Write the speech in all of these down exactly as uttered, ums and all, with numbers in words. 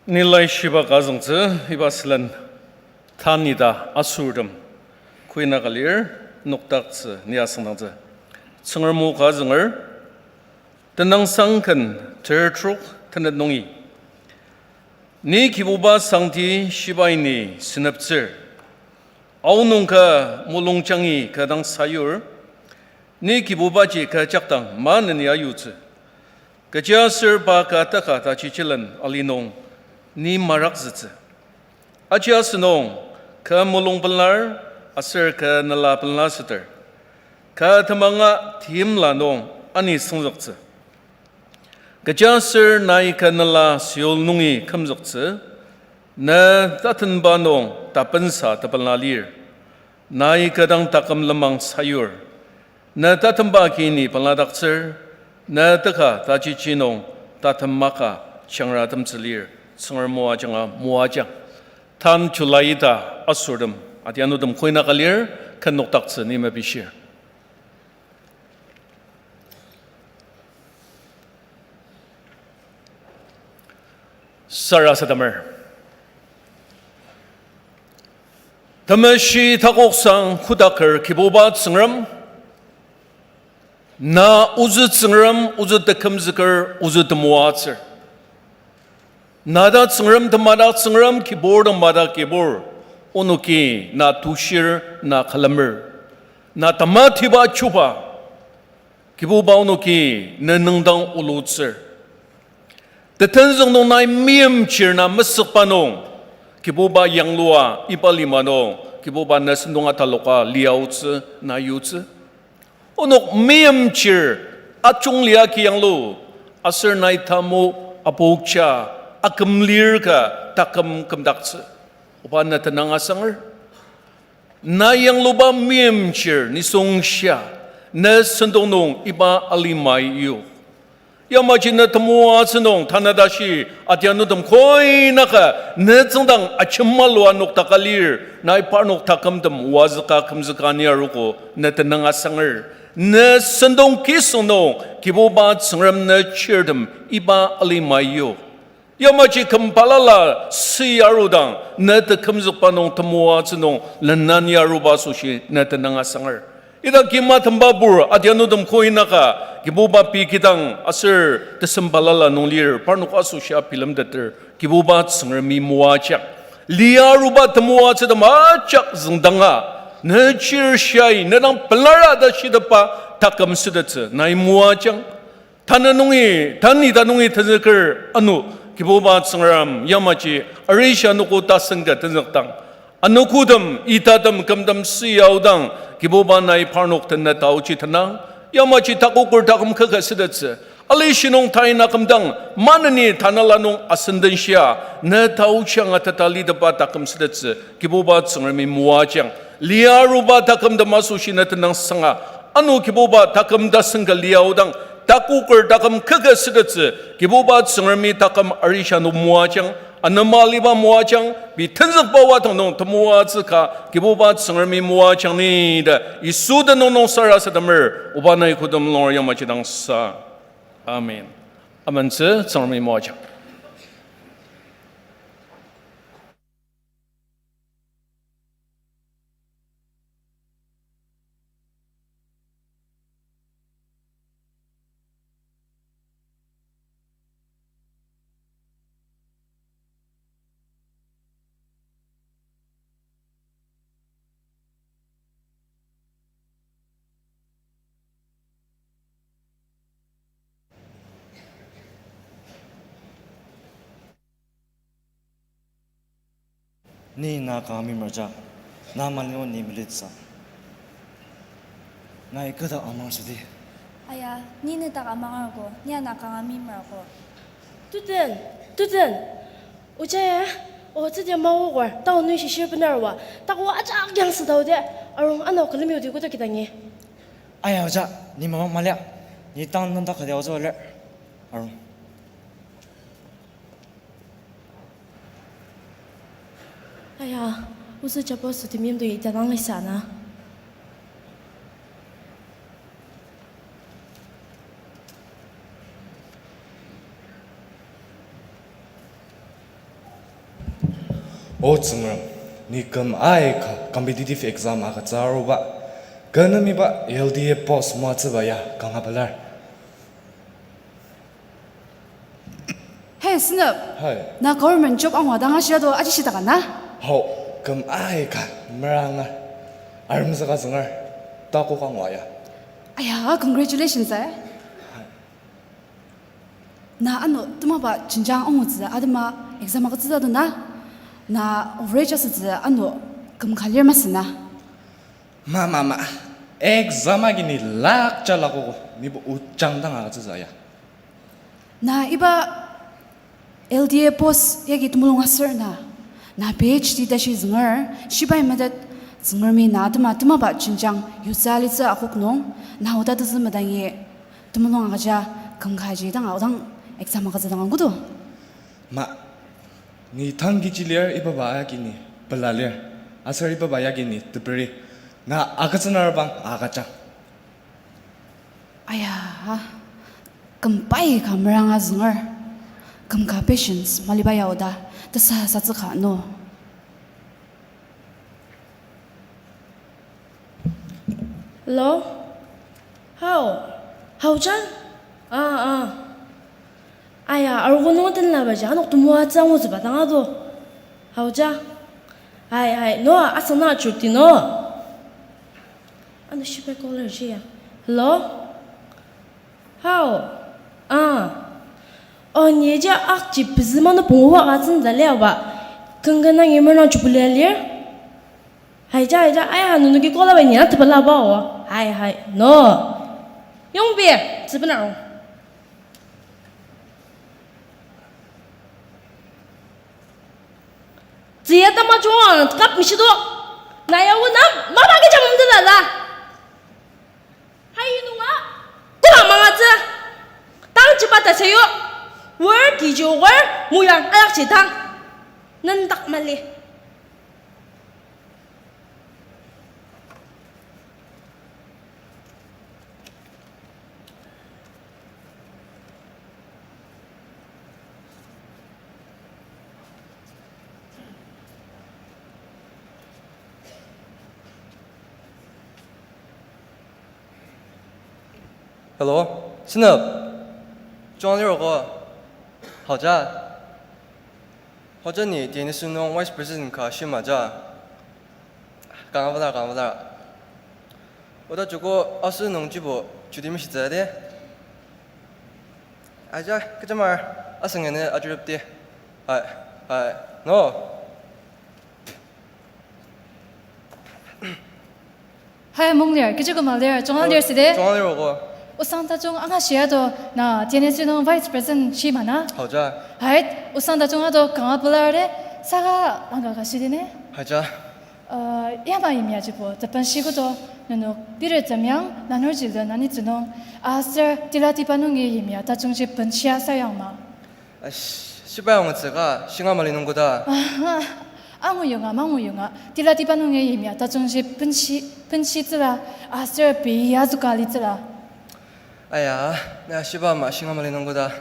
Ni laishiba ka azüngtsü, iba sülen tanü ta asortem koina ka lir, nokdaktsü ni asüngdangtsü. Tsüngrem o ka azünger, Tenüngsang ken ter trok tenet nungi. Ni Kibuba sangti shibai ni seneptsür. Aonung ka mulungjangi ka dang sayur. Ni Kibubaji ka jakdang maneni ayutsü. Kechiaser pa ka taka tajichilen ali nung ni marakzütsü. Aji asünung, ka mulung pelar, aser ka nela pelar süter. Ka temanga timla nung ani süngzüktsü. Kechiaser nai ka nela Seol nungi kümzüktsü, na tatenba nung tapensa tepela lir. Nai ka dang taküm lenmang sayur. Na tatemba ki ni peladaktsür, na teka tajichi nung tatem maka jangratemtsü lir, Tsüngrem moajanga moajang. Tan July ita asortem, adianutem koina ka lir, ken nokdaktsü ni mepishir. Sarasademer. Temeshi takoksang kodaker Kibuba Tsüngrem, na ozü Tsüngrem, ozü tekümzüker, ozü temoatsür. Na ta Tsüngrem temadak Tsüngrem, kibur temadak kibur, onoki na tushir, na külemer, na tematiba chuba, Kibuba onoki ne nüngdang olutsür. Tetenzük nung nai meimchir na mesükba nung, Kibuba yanglua iba lima nung, Kibuba na sentong ataloka liaotsü, na yutsü. Onok meimchir ajunglia ki yanglu, aser nai tamu apokja akümlir ka taküm kümdaktsü. Oba na tenüng asanger. Na yangluba meimchir nisung shia, na sentong nung iba alimai yok. Yamaji na temoatsü nung tanü tashi adianutem koinaka na tsüngdang ajema lua noktaka lir, nai parnok takümtem wazüka kümzüka ni arogo na tenüng asanger. Na sentong kisüng nung Kibuba Tsüngrem na chirtem iba alimai yok. Yamaji küm balala süi arudang, na tekümzükba nung temoatsü nung lena ni aruba asoshi na tenüng asanger. Ita kima temba pur adianutem koinaka, Kibuba pei kidang aser tesem balala nung lir, parnok asoshi abilemteter, Kibuba Tsüngremi moajang. Lia aruba temoatsütem ajak züngdanga, ne chir shiai, ne dang pelara ta shitepa taküm sütettsü, nai moajang. Tanü nungi, tanü ita nungi tenzüker ano, Kibuba Tsüngrem yamaji arisha anogo tasen ka tenzükdang, anogotem, itatem, kümtem süi aodang, Kibuba nai parnok tenü taoji tenang, yamaji takoker taküm kaka sütettsü, alishi nung tai na kümdang, maneni tanela nung asenden shia, ne taoji anga teta litepa taküm sütettsü, Kibuba Tsüngremi moajang, lia aruba takümtem asoshi na tenüng sanga, ano Kibuba taküm tasen ka lia aodang, takoker taküm kaka sütettsü, Kibuba Tsüngremi taküm arisha ano moajang, anema aliba moajang, pei tenzükba wadang nung temoatsü ka, Kibuba Tsüngremi moajang ni ta, Yisu tenüng nung sarasademer, Oba nai kodem lung yamajidang sa. Amen. Amentsü Tsüngremi moajang. Ni na kanga mimrja, na mali o ni melitsa. Nai kü dak amang südi. Aya, ni ne dak amangarko, ni ana kanga mimrako. Tuten, tuten. Oja ya, otsü dia maokor, tao nung shishir benarwa, tako ajak yang sütao de, arung ano külemi odi koda kidangi. Aya oja, ni mamang malia, ni tang nang dak kadi oja ler. Arung. Aya, otsü jabo sütemim do ita dang isa na. O Tsüngrem, ni küm aika competitive exam agütsü aruba, kü nem iba L D A post moatsüba ya kanga pelar. Hey, Senep. Hi. Na government job angua dang ashia to aji shitaka na? Hao, küm aika meranga aremzüka zünger, takok angua ya. Aya, congratulations, eh. Na ano temaba jenjang angutsü atema exam agütsüta to na? Na average asütsü ano küm ka lir masü na? Ma, ma, ma. Exam agi ni lakja lakogo, nibo ojang dang agütsütsü ya. Na iba L D A post yagi temulung aser na, na P H D tashi zünger, shibai metet Tsüngremi na atema temaba jenjang yutsü alitsü akok nung, na oda tezü medangi temulung agüja küm kaji dang aodang exam agütsü dang angudo. Ma, ni tang kechi lir, ibaba yagi ni pela lir, aser ibaba yagi ni teperi, na agütsüner bang agüjang. Aya, küm pai ka meranga zünger, küm ka patience maliba ya oda tesasatsü ka no. Hello? Hao? Haoja? Ah, ah. Aya, arogo nung tenlabaji, ano temoatsü angutsüba dang ado. Haoja? Hai, hai, no, asüng na chuti no. Ano shibai caller ji ya. Hello? Hao? Ah. Oh, ni ja akji pezü mano pungu wa ka tsüngda liaba. Kanga nang imer nang chubuli alir? Haija, haija, aya, nenoki call aba ni na tepela ba o. Hai, hai, no. Yongbi, tsübena o. Tzüya tamajung kap mishido. Na ya o na mapa kecha mumtela la. Hai nunga, kola mangatsü. Tang chiba ta sayo. Wer kijo wer muyang alak chitang. Nendak mali. Hello, Senep. Chong liroko. Haoja. Haoja ni T N S nung Vice President ka shima ja. Kanga bala, kanga bala. Oda joko aser nung jibo judi mishitsü de. Aja, kejamar, asüngene ajurupdi. Hai, hai, no. Hai, mung lir, kechi küma lir, chonga lir side? Chonga lir ogo. Osang tajung anga shia to na T N S nung Vice President shima na? Haoja. Hai, osang tajung ato kanga pelar de, saka langka ka shidi ne? Haoja. Uh, yama yimya jibo, tepen shikoto, nenok pire temyang, nanurji le nani tsünung, aser tila tipa nungi yimya tajungji penshia sayang ma. Ash, shibai angutsü ka, shinga mali nungkoda. Aha, anguyonga, manguyonga, tila tipa nungi yimya tajungji penshi, penshitsüla, aser pei azuka litsüla. Aya, na shiba ama shinga mali nungkoda.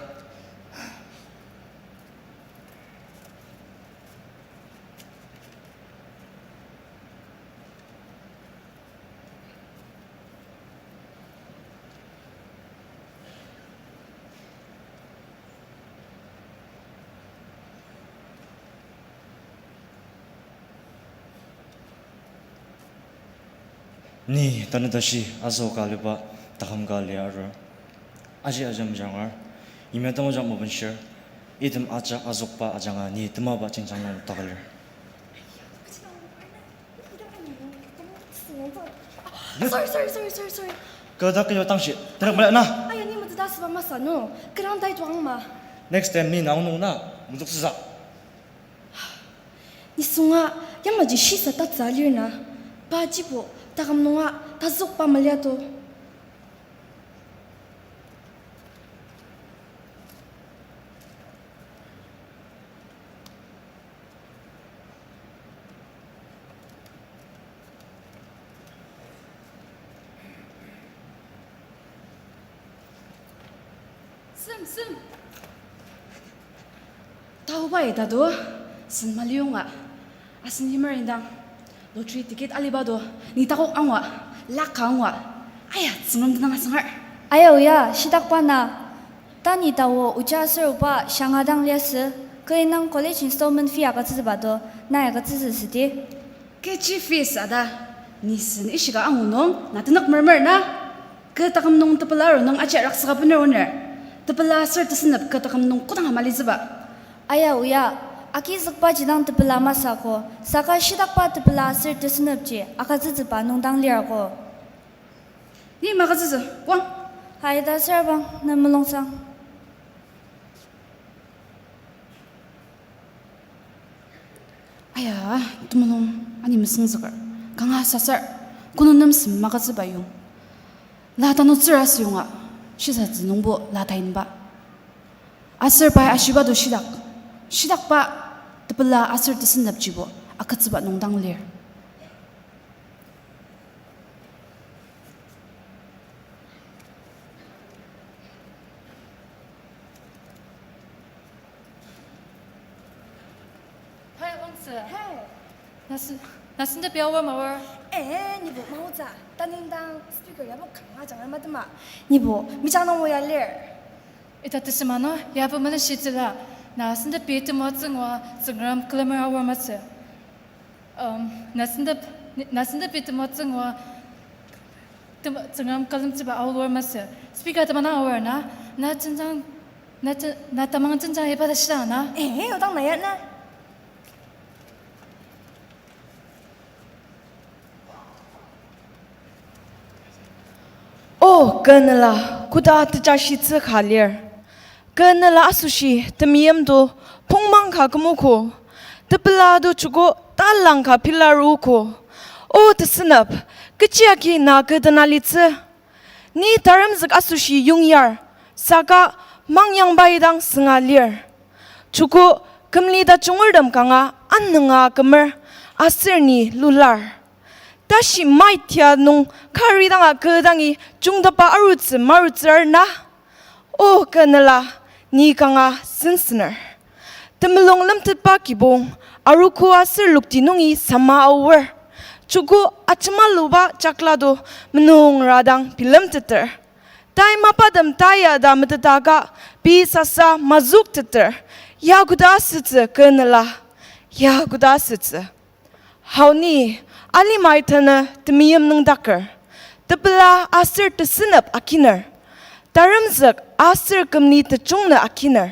Ni tanü tashi azüoka aliba taküm ka lia arur. Aji ajangjanger, yimya temajak mabenshir, item ajak azükba ajanga ni temaba jenjang nung takalir. Sorry, sorry, sorry, sorry, sorry. Kü dak kü tangshi, terek mela na? Aya, ni metsüta süba masü no. Kü dang tai tuang ma. Next time ni nung nung na, mezüksüsa. Nisunga yamaji shisa tatsü lir na, pa jibo taküm nunga tazükba maliato. Süm, süm. Taoba ita do, sen maliyonga. Asen yimer indang lottery ticket aliba do, ni takok angua, laka angua. Aya, Tsüngrem tenüng asangar. Aya oya, shitakba na. Ta ni taogo oja aser oba shanga dang liasü, kü indang college installment fee agütsütsüba do, na agütsütsü südi. Kechi fees ata, nisung ishika angu nung, na tenük mermer na. Kü taküm nung tepela aru nung aji raksaka bener oner. Tepela aser tesünep kü taküm nung kodanga malitsüba. Aya oya, agizükba jidang tepela masü ko, saka shitakba tepela aser tesünepji agütsütsüba nung dang lir ko. Ni magütsütsü, wang. Hai ta sür bang, ne mulungsang. Aya, temulung, ani mesüngzüker. Kanga sasür, kono nem sem magütsüba yong. La tanutsür asüyonga, shisatsü nungbo la tainba. Aser pai ashiba do shidak, shidakba tepela aser tesünepjibo agütsüba nung dang lir. Hi, Awangsü. Hey. Nasen, nasen tepi aor maor? Eh, nibo maotsü. Tanü indang speaker yabo kanga jangra matema. Nibo mijang nung oya lir. Ita tesüma no, yabo melenshitsüla. Nasen tepi temoatsü ngua Tsüngrem külemer aor masü. Um, nasen tep-, nasen tepi temoatsü ngua tem-, Tsüngrem külemtsüba aor masü. Speaker temana aor na, na jenjang, na je-, na tamang jenjang iba ta shila na. Eh, odang na ya na. O kü nüla, koda tejashitsü ka lir. Kü nüla asoshi temeim do pongmang ka kümogo, tepela do joko talang ka pilaruogo. O tesünep, kechi agi na kü dena litsü? Ni taremzük asoshi yongyar, saka mangyangba idang sünga lir. Joko kümli tajungertem kanga anünga kümer, aser ni lular. Tashi mait tia nung kari danga kü dangi jungteba arutsü marutsür na? O kü nüla, ni kanga sensener. Temulung lemtetba kibong, arogo aser lokti nungi sama aor. Joko ajemaluba jakla do menungra dang bilemteter. Tai mapatem taya ta metetaka pei sasa mazükteter. Ya koda asütsü kü nüla? Ya koda asütsü? Hau ni, alimai tanü temeim nüngdaker. Tepela aser tesünep akiner. Taremzük aser kümli tejungnü akiner.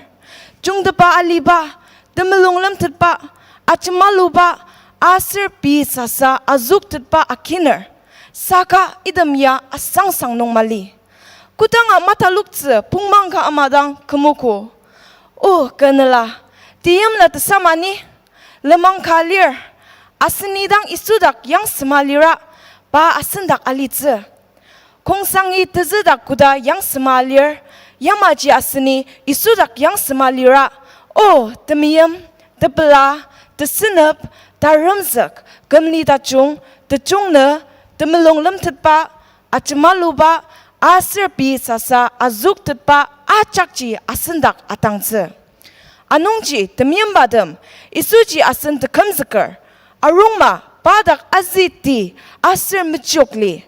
Jungteba aliba, temulung lemtetba, ajemaluba, aser pei sasa azüktetba akiner. Saka item ya asangsang nung mali. Kodanga mataloktsü pongmang ka ama dang kümogo. O kü nüla, teimla tesama ni? Lenmang ka lir, asen idang Yisu dak yangsema lira, pa asen dak alitsü. Kongsangi tezü dak koda yangsema lir, yamaji aseni Yisu dak yangsema lira. O temeim, tepela, tesünep, taremzük, kümli tajung, tejungnü, temulung lemtetba, ajemaluba, aser pei sasa azüktetba ajakji asen dak atangtsü. Anungji temeimbatem, Yisuji asen tekümzüker, arungma pa dak azüti aser mechokli.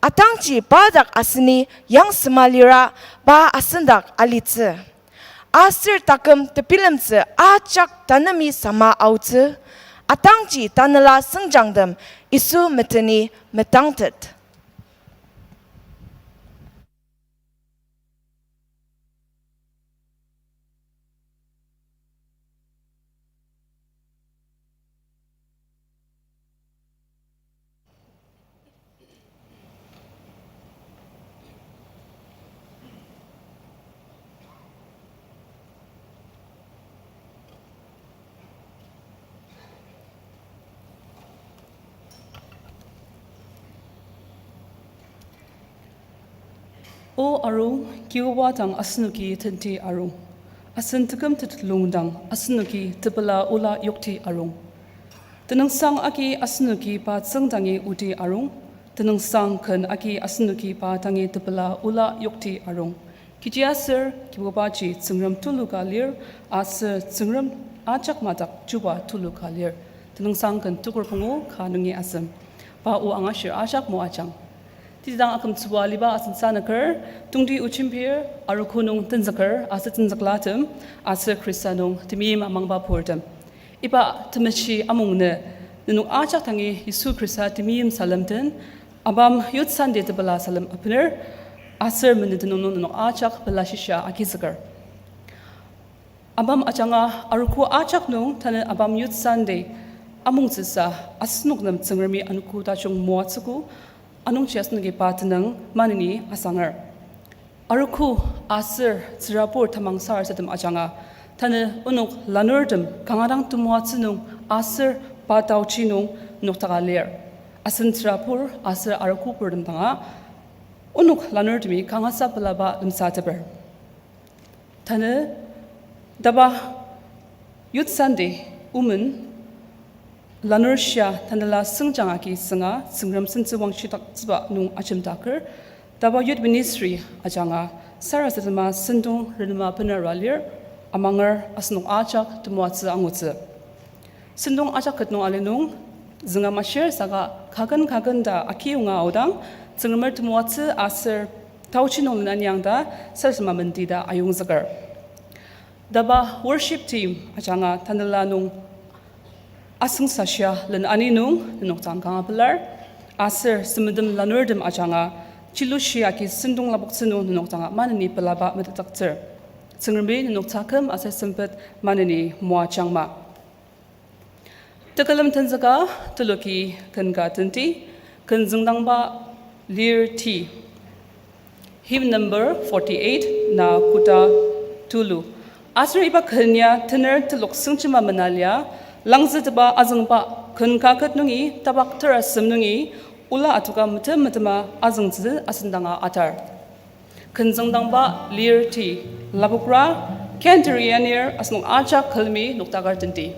Atangji pa dak aseni yangsema lira pa asen dak alitsü. Aser taküm tebilemtsü ajak tanemi sama aotsü, atangji tanela sengjangtem Yisu meteni metangtet. O arung, Kibuba dang asenoki tenti arung. Asen tekümtet lungdang asenoki tepela ola yokti arung. Tenüngsang agi asenoki pa tsüngdangi oti arung. Tenüngsang ken agi asenoki pa dangi tepela ola yokti arung. Kechiaser Kibubaji Tsüngrem tulu ka lir, aser Tsüngrem ajak madak chuba tulu ka lir. Tenüngsang ken tukur pungu ka nungi asem. Pa o angashir ajak moajang. Tetidang akümtsüba aliba asen sanüker, tongti o jembir, arogo nung tenzüker, aser tenzüklatem, aser Khrista nung temeim amangba purtem. Iba temeshi amungnü, nenok ajak dangi Yisu Khrista temeim salem den, ABAM Youth Sunday tepela salem apener, aser menütenung nung nenok ajak pela shisa agizüker. ABAM ajanga arogo ajak nung tanü ABAM Youth Sunday amongtsüsa asenok nem Tsüngremi anogo tajung moatsüogo, anungji asenoki pa tenüng maneni asanger. Arogo aser tsürabur tamang sarasadem ajanga, tanü onok lanurtem kanga dang temoatsü nung aser pa taochi nung noktaka lir. Asen tsürabur aser arogoburtem danga, onok lanurtemi kangasa pelaba lemsateper. Tanü, taba Youth Sunday, omen, lanur shia tanela sengjang agi sünga Tsüngrem sentsü wangshitaktsüba nung ajemdaker, taba Youth Ministry ajanga sarasadema sentong renema bener alir, amanger asenok ajak temoatsü angutsü. Sentong ajak ket nung ali nung, zünga mashir saka kaken kaken ta akiyonga aodang, Tsüngremer temoatsü aser taochi nung len aniang ta, sarasadema menti ta ayongzüker. Taba worship team ajanga tanela nung asüngsashia len ani nung nenok dang kanga pelar, aser semendem lanurtem ajanga chilushi agi sentong lapoktsü nung nenok danga maneni pelaba metetdaktsür. Tsüngremi nenok taküm aser sempet maneni moajangma. Tekülem tenzüka, teloki ken ka tenti, ken züngdangba lir ti. Hymn number forty-eight, na koda tulu. Aser iba ken ya tener telok sengjema menalia, langzüteba azüngba ken kaket nungi, tabak terasem nungi, ola atoka metem metema azüngtsü asendanga atar. Ken züngdangba lir ti, lapokra, Kendri anir asenok ajak külemi noktakar tenti.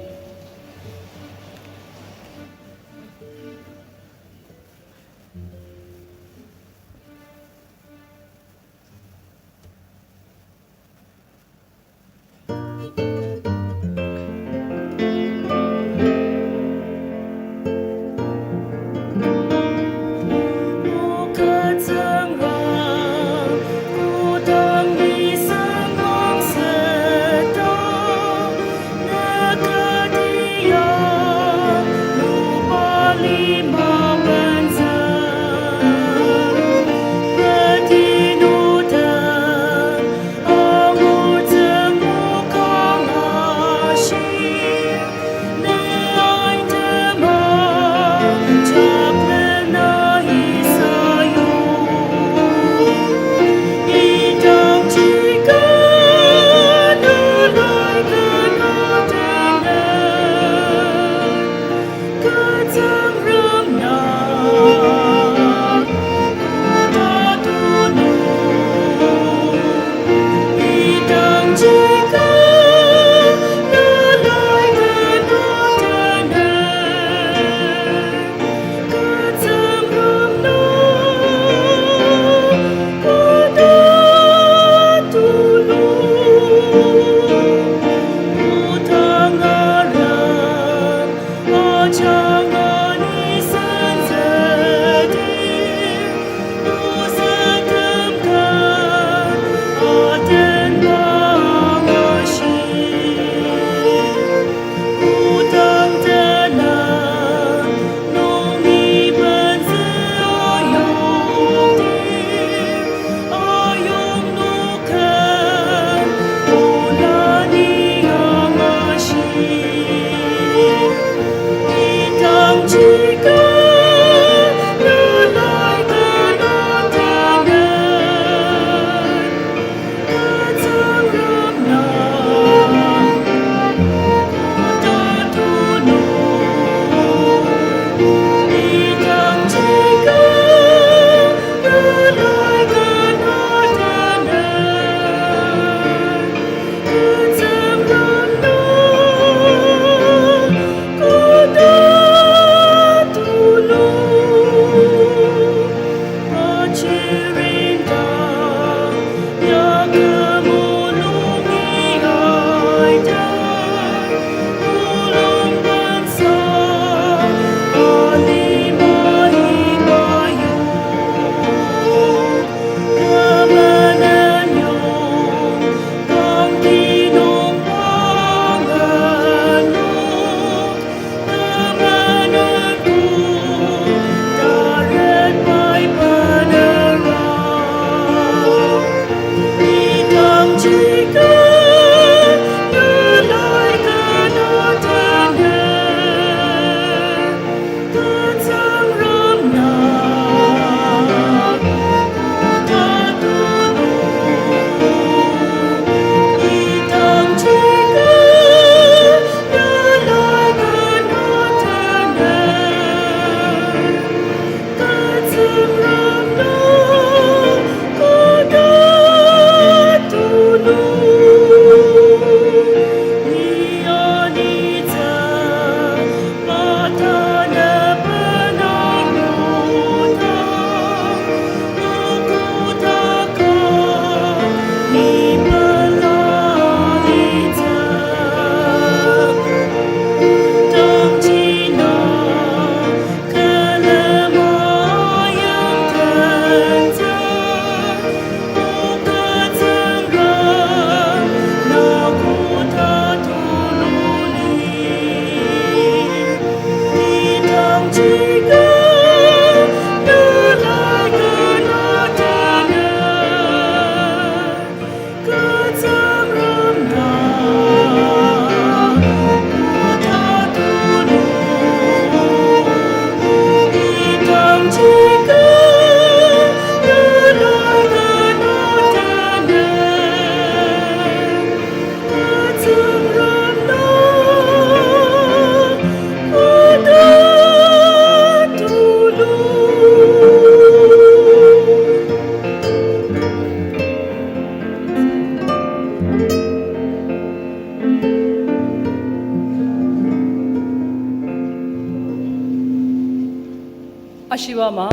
Ashiba ama,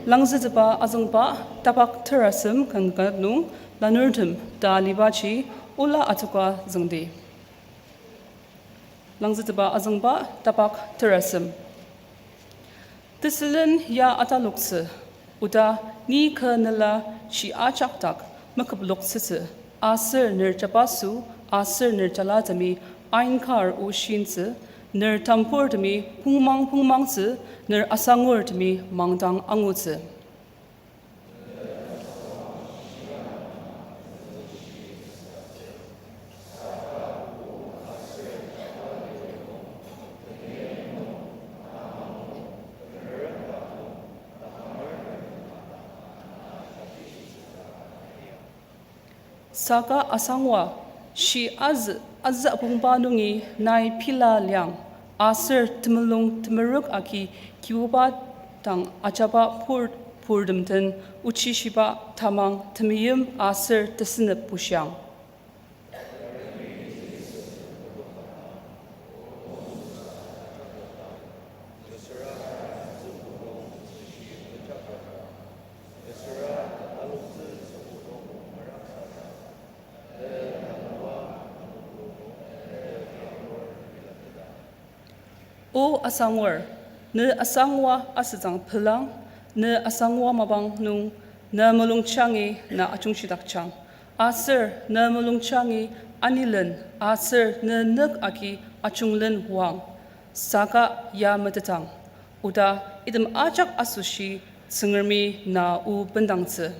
Langzütepa azüngba tapak terasem kanga nung lanurtem ta alibaji ola atoka züngdi. Langzütepa azüngba tapak terasem. Tesülen ya ataloktsü, oda ni kü nela shi ajak dak meküploktsütsü, aser ner jabaso, aser ner jalatemi ainkar o shintsü, ner tamburtemi pungmang pungmangtsü, ner asangurtemi mangdang angutsü. Saka asangwa, shi azü, azü apongba nungi nai pila liang, aser temulung temerük agi Kibuba dang ajaba pur-, purtem den ochishiba tamang temeim aser tesünep bushiang. O asangur, ne asangwa asütsang pelang, ne asangwa mapang nung, ne mulungjangi na ajungshidakjang, aser ne mulungjangi anilen, aser ne nük agi ajunglen wang, saka ya metetang, oda item ajak asoshi Tsüngremi na o bendangtsü.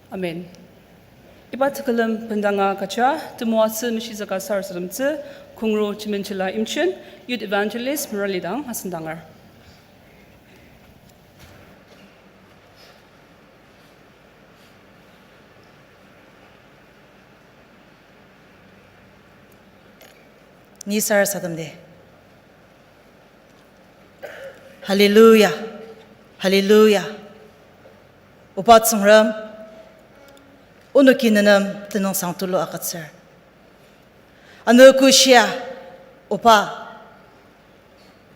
Amen. Iba tekülem bendanga kaja, temoatsü meshizüka sarasademtsü, Kongro Jimenchila Imchen, Youth Evangelist Merali dang asendanger. Ni sarasademdi. Hallelujah. Hallelujah. Oba Tsüngrem, onoki nenem tenüngsang tulu agütsür. Anogo shia, Oba,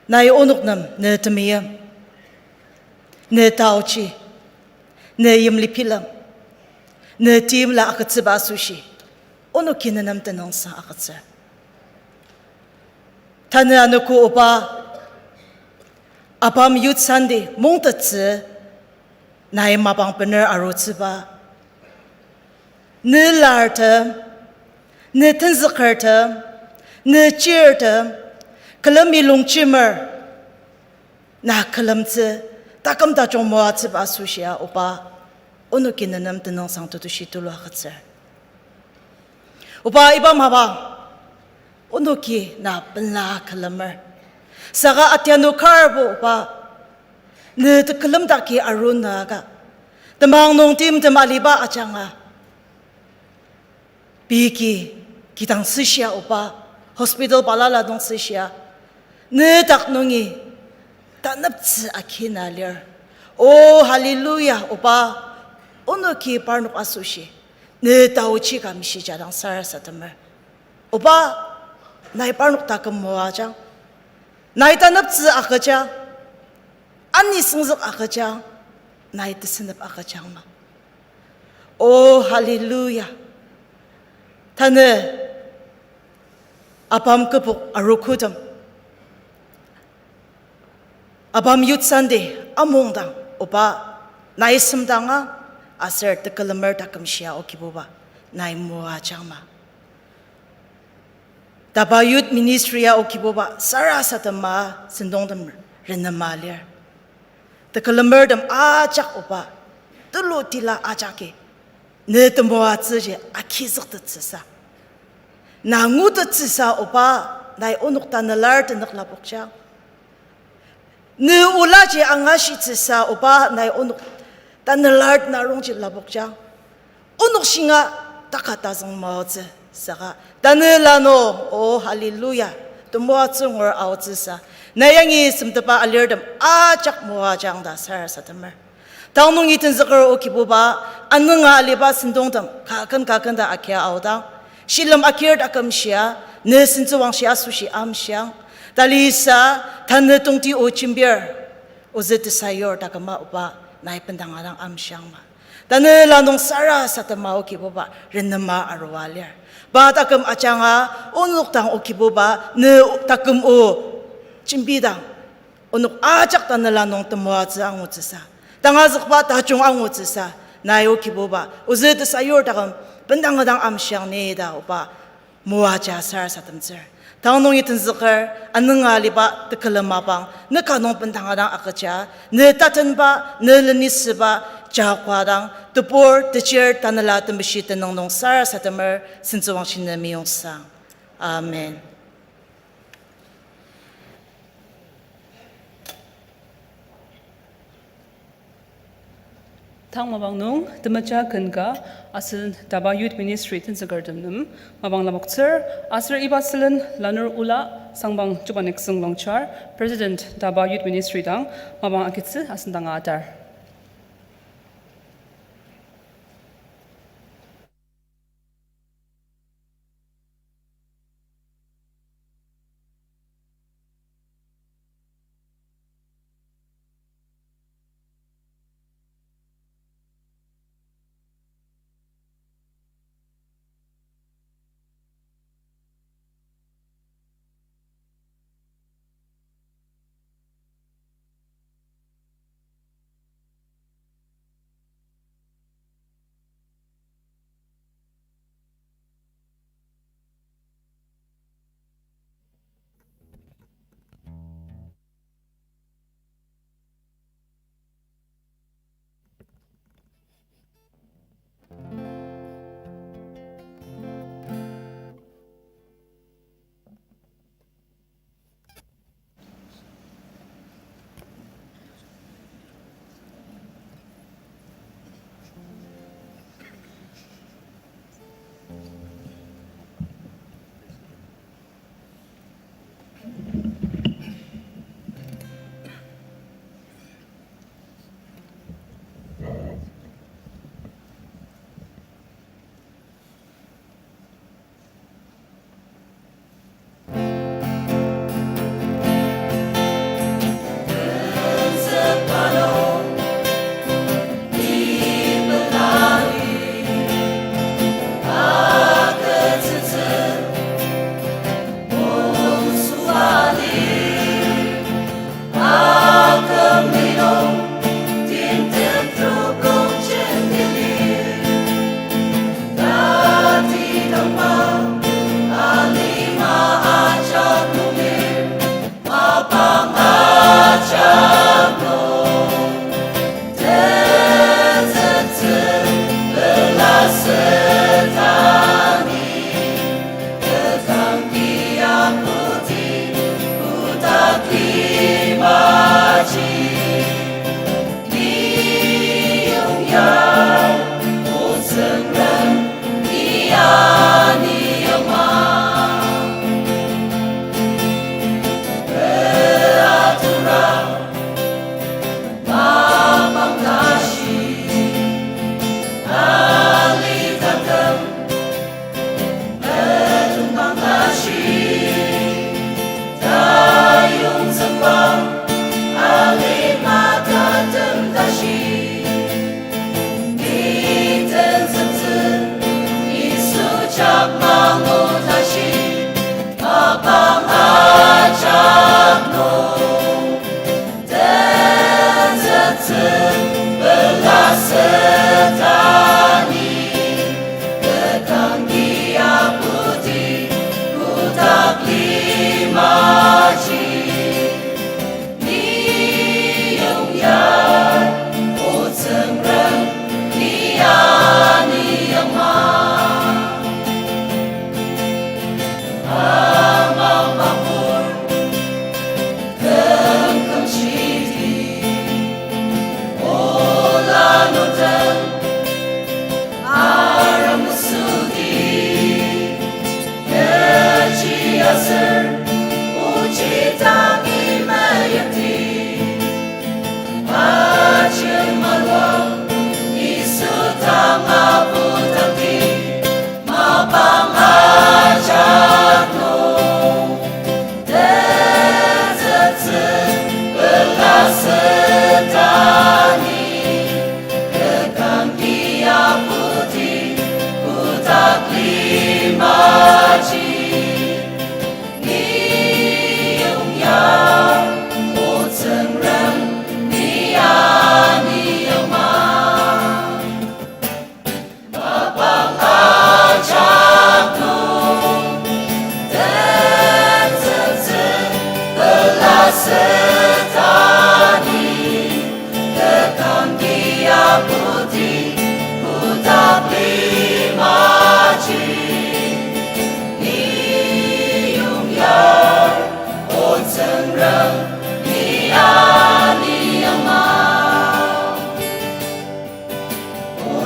nai onok nem ne temeim, ne taochi, ne yimli bilem, ne timla agütsüba asoshi, onoki nenem tenüngsang agütsür. Tanü anogo Oba, ABAM Youth Sunday mungtettsü, nai mapang bener arutsüba. Ne lartem, ne tenzükertem, ne chirtem, külemi longjemer, na külemtsü, taküm tajung moatsüba asoshia Oba, onoki nenem tenüngsang tetushi tulu agütsür. Oba iba mapang, onoki na benla külemer. Saka atianu karbo Oba, ne tekülem daki arunaka. Temang nung timtem aliba ajanga. Pei ki, kidang süshia Oba, hospital balala nung süshia. Ne dak nungi, taneptsü akina lir. O, hallelujah, Oba, onoki parnok asoshi. Ne taochi ka mishijadang sarasademer. Oba, nai parnok taküm moajang. Nai taneptsü agüjang. Ani süngzük agüjang. Nai tesünep agüjang ma. O, hallelujah. Tanü ABAM kübok arogotem, ABAM Youth Sunday amungdang Oba nai semdanga aser tekülemer taküm shia o Kibuba nai moajang ma. Taba Youth Ministry ya o Kibuba sarasadema sentongtem renema lir. Tekülemertem ajak Oba, tulu tila ajaki, ne temoatsüji agizüktettsüsa, na ngutettsüsa Oba, nai onok tanela tenük lapokjang. Ne olaji angashitsüsa Oba, nai onok tanela tenarongji lapokjang. Onok shinga taka tazüng maotsü. Saka, tanü lanung, oh, hallelujah, temoatsü ngur aotsüsa, na yangi semteba alirtem ajak moajang ta sarasademer. Tanü nungi tenzüker, O Kibuba, anünga aliba sentongtem kaken kaken ta akia aodang, shilem akir taküm shia, ne sentsüwangshi asoshi amshiang. Talisa, tanü tongti o jembir, ozü tesayur taküma oba, nai bendanga dang amshiang ma. Tanü lanung sarasadema, O Kibuba, renema arua lir. Pa taküm ajanga, onok dang, O Kibuba, ne taküm o jembidang, onok ajak tanela nung temoatsü angutsüsa, tangazükba tajung angutsüsa, nai, O Kibuba, ozü tesayur taküm bendanga dang amshiang ni ta oba moaja sarasademtsür. Tanü nungi tenzüker, anünga aliba tekülem mapang ne ka nung bendanga dang agüja, ne tatenba, ne lenisüba jakua dang, tebur, techir, tanela, temeshi, tenüng nung sarasademer, sentsüwangshi ne meyongsang. Amen. Tang mapang nung temeja ken ka asen DABA Youth Ministry tenzükertem nem mapang lapoktsür, aser iba sülen lanur ola sangbang Chubanek Züng Longchar, President DABA Youth Ministry dang mapang agitsü asen danga atar.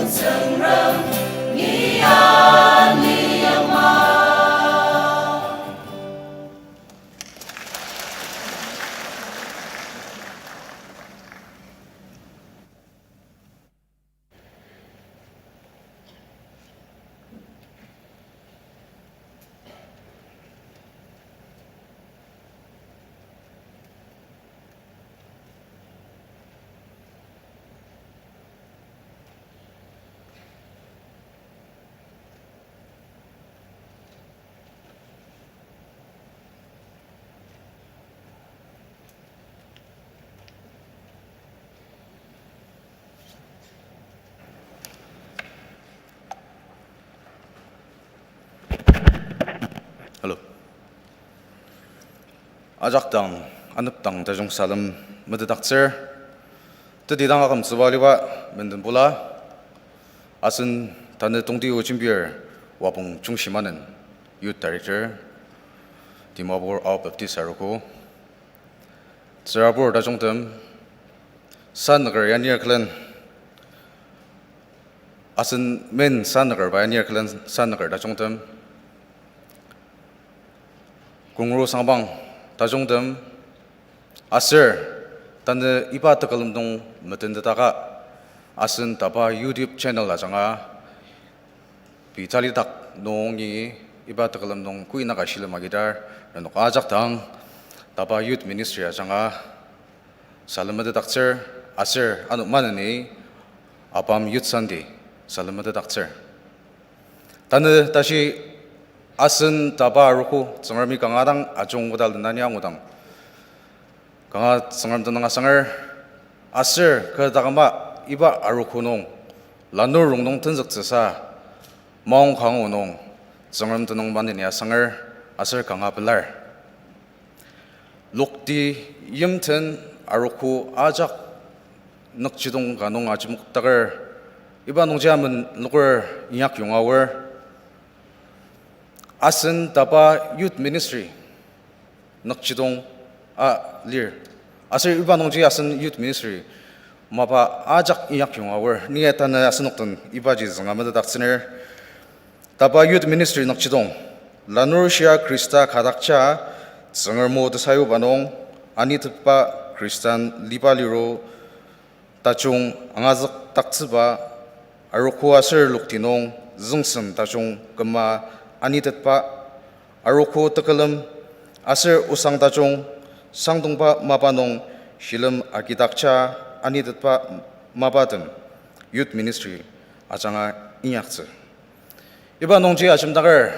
Tsüngrem, ni ya ni yama. Hello. Ajak dang, anepdang tajung salem metetdaktsür. Tetidang akümtsüba aliba menden bula. Asen tanü tongti o jembir Wapong Chungshima-nen, Youth Director, Dimapur Ao Baptist Arogo. Tsürabur tajungtem, sanüker yanir külen, asen men sanükerba yanir külen sanüker tajungtem, kongru sangbang tajungtem, aser tanü iba tekülem nung metentetaka asen tapa YouTube channel ajanga pei talidak nungi iba tekülem nung kuinaka shilem agidar, nenok ajak dang tapa Youth Ministry ajanga salem metetdaktsür, aser ano maneni ABAM Youth Sunday salem metetdaktsür. Tanü tashi asen tapa arogo Tsüngremi kanga dang ajungkoda lenani angudang, kanga Tsüngrem tenüng asanger, aser kü taküma iba arogo nung lanur rongnung tenzüktsüsa maongka angu nung Tsüngrem tenüng maneni asanger, aser kanga pelar. Lokti yimten arogo ajak nükjidong ka nung ajemokdaker, iba nungji amen loker inyak yonga aor. Asen tapa Youth Ministry nükjidong a lir. Aser iba nungji asen Youth Ministry mapa ajak inyak yonga aor. Ni tanü asenok den ibaji zünga metetdaktsüner. Tapa Youth Ministry nükjidong, lanur shia Khrista kadakja Tsüngrem o tesayuba nung anitetba Khristan liba liro tajung angazükdaktsüba, arogo aser lokti nung züngsem tajung küma anitetba, arogo tekülem aser osang tajung sangdongba mapa nung shilem agidakja anitetba mapatem Youth Ministry ajanga inyaktsü. Iba nungji ajemdaker,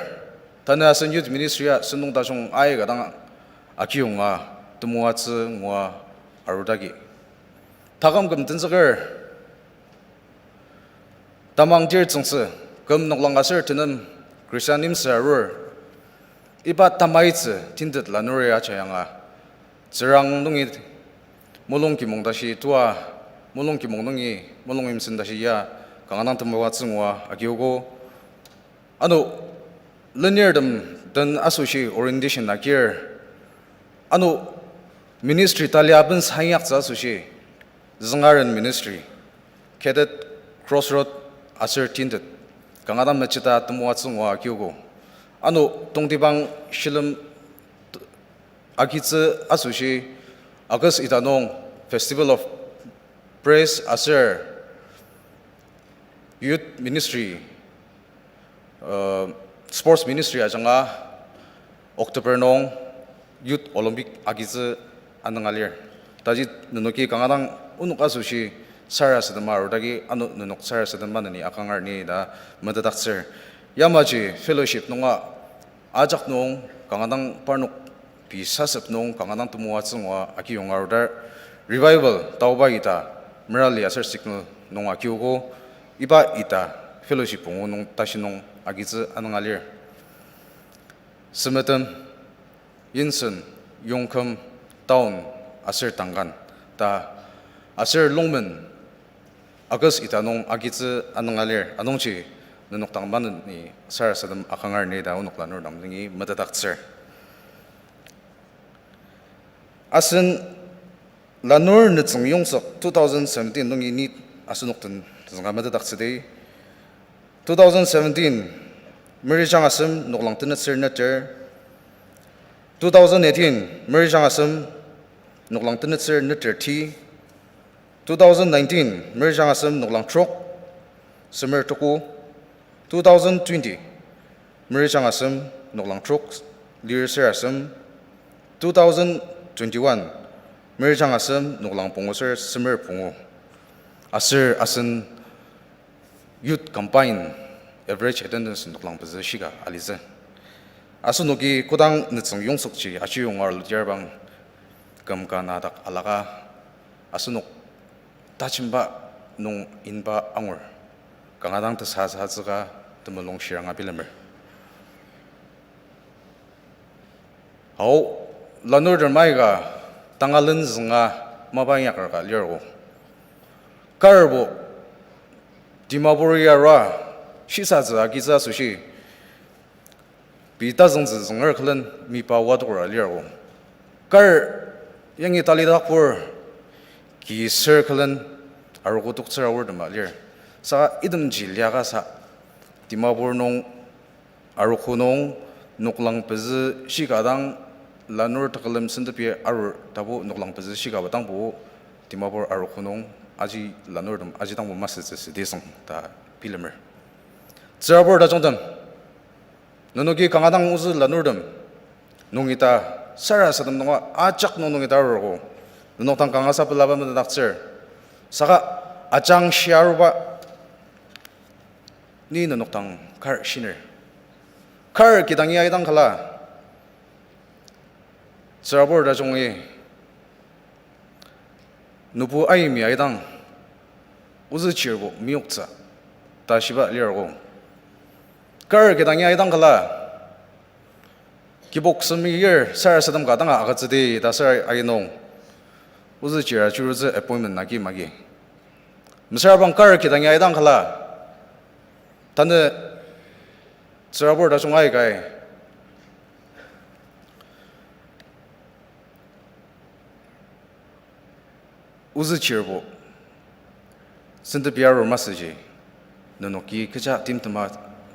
tanü asen Youth Ministry ya sentong tajung aika dang akiyonga temoatsü ngua arudaki. Taküm küm tenzüker, tamang tir tsüngtsü, küm noklang aser tenem Khristan yimsü arur. Iba tamaitsü tintet lanuri ajayanga, Tsüngrem nungi mulung kimong tashi tua, mulung kimong nungi mulung yimsen tashi ya, kanga dang temoatsü ngua agiogo. Ano lenirtem den asoshi orientation agir. Ano ministry talia ben sanyaktsü asoshi, züngaren ministry, Cadet, Crossroad aser tintet, kanga dang mechita temoatsü ngua agiogo. Ano tongtibang shilem agitsü asoshi, August ita nung Festival of Praise aser Youth Ministry, uh, Sports Ministry ajanga October nung Youth Olympic agitsü anünga lir. Taji nenoki kanga dang onok asoshi sarasadema arudaki ano nenok sarasadema neni akangar ni ta metetdaktsür. Yamaji fellowship nunga ajak nung kanga dang parnok pei sasep nung kanga dang temoatsü ngua akiyonga arudar, revival taoba ita merali aser signal nung akiogo, iba ita fellowship pungu nung tashi nung agitsü anünga lir. Semetem, Yinsen, Yongküm, Town aser Tankan ta aser Longmen August ita nung agitsü anünga lir, anungji nenok dang maneni sarasadem akangar ni ta onok lanur dang nungi metetdaktsür. Asen lanur nütsüng yongzük two thousand seventeen nungi ni asenok den Tenzüka metetdaktsüdi. Two thousand seventeen, Meirichang asem noklang tenetsür neter. Two thousand eighteen, Meirichang asem noklang tenetsür neter ti. Two thousand nineteen, Meirichang asem noklang trok, semer tuku. Two thousand twenty, Meirichang asem noklang trok, lir ser asem. Two thousand twenty-one, Meirichang asem noklang pungu ser semer pungu. Aser asen youth combine average attendance noklang pezü shika alitsü. Asenoki kodang nütsüng yongsükji aji yonga arlutiarbang küm ka na dak alaka asenok tajemba nung inba angur. Kanga dang tesasatsüka temulung shiranga bilemer. Ao, lanurtem aika tangalen zünga mapa inyaker ka lirgo. Karbo Dimapur yarua shisatsü agitsü asoshi pei tazüngtsü zünger külen mipa wadokra lirgo. Kar yangi talidakpur ki ser külen arogo toktsür aortema lir. Saka itemji liaka sa Dimapur nung arogo nung noklang pezü shika dang lanur tekülem sentepi arur tapu noklang pezü shika ba dangbo Dimapur arogo nung aji lanurtem aji dangbo masütsü südi süng ta bilemer. Tsürabur tajungtem, nenoki kanga dang ozü lanurtem nung ita sarasadem nunga ajak nung nung ita arurogo. Nenok dang kangasa pelaba metetdaktsür. Saka ajangshia aruba ni nenok dang kar shiner. Kar kidangi aidang kala, tsürabur tajungi nübu aimi aidang, ozü chirbo meyoktsü ta shiba lirgo. Kar kidangi aidang kala, kibok semi yir sarasadem ka danga agütsüdi ta ser ainung, ozü chir ajurutsü appointment nagi magi. Mesüra bang kar kidangi aidang kala, tanü tsürabur tajung aikai ozü chirbo sentepi arur masüji, nenoki kecha timtema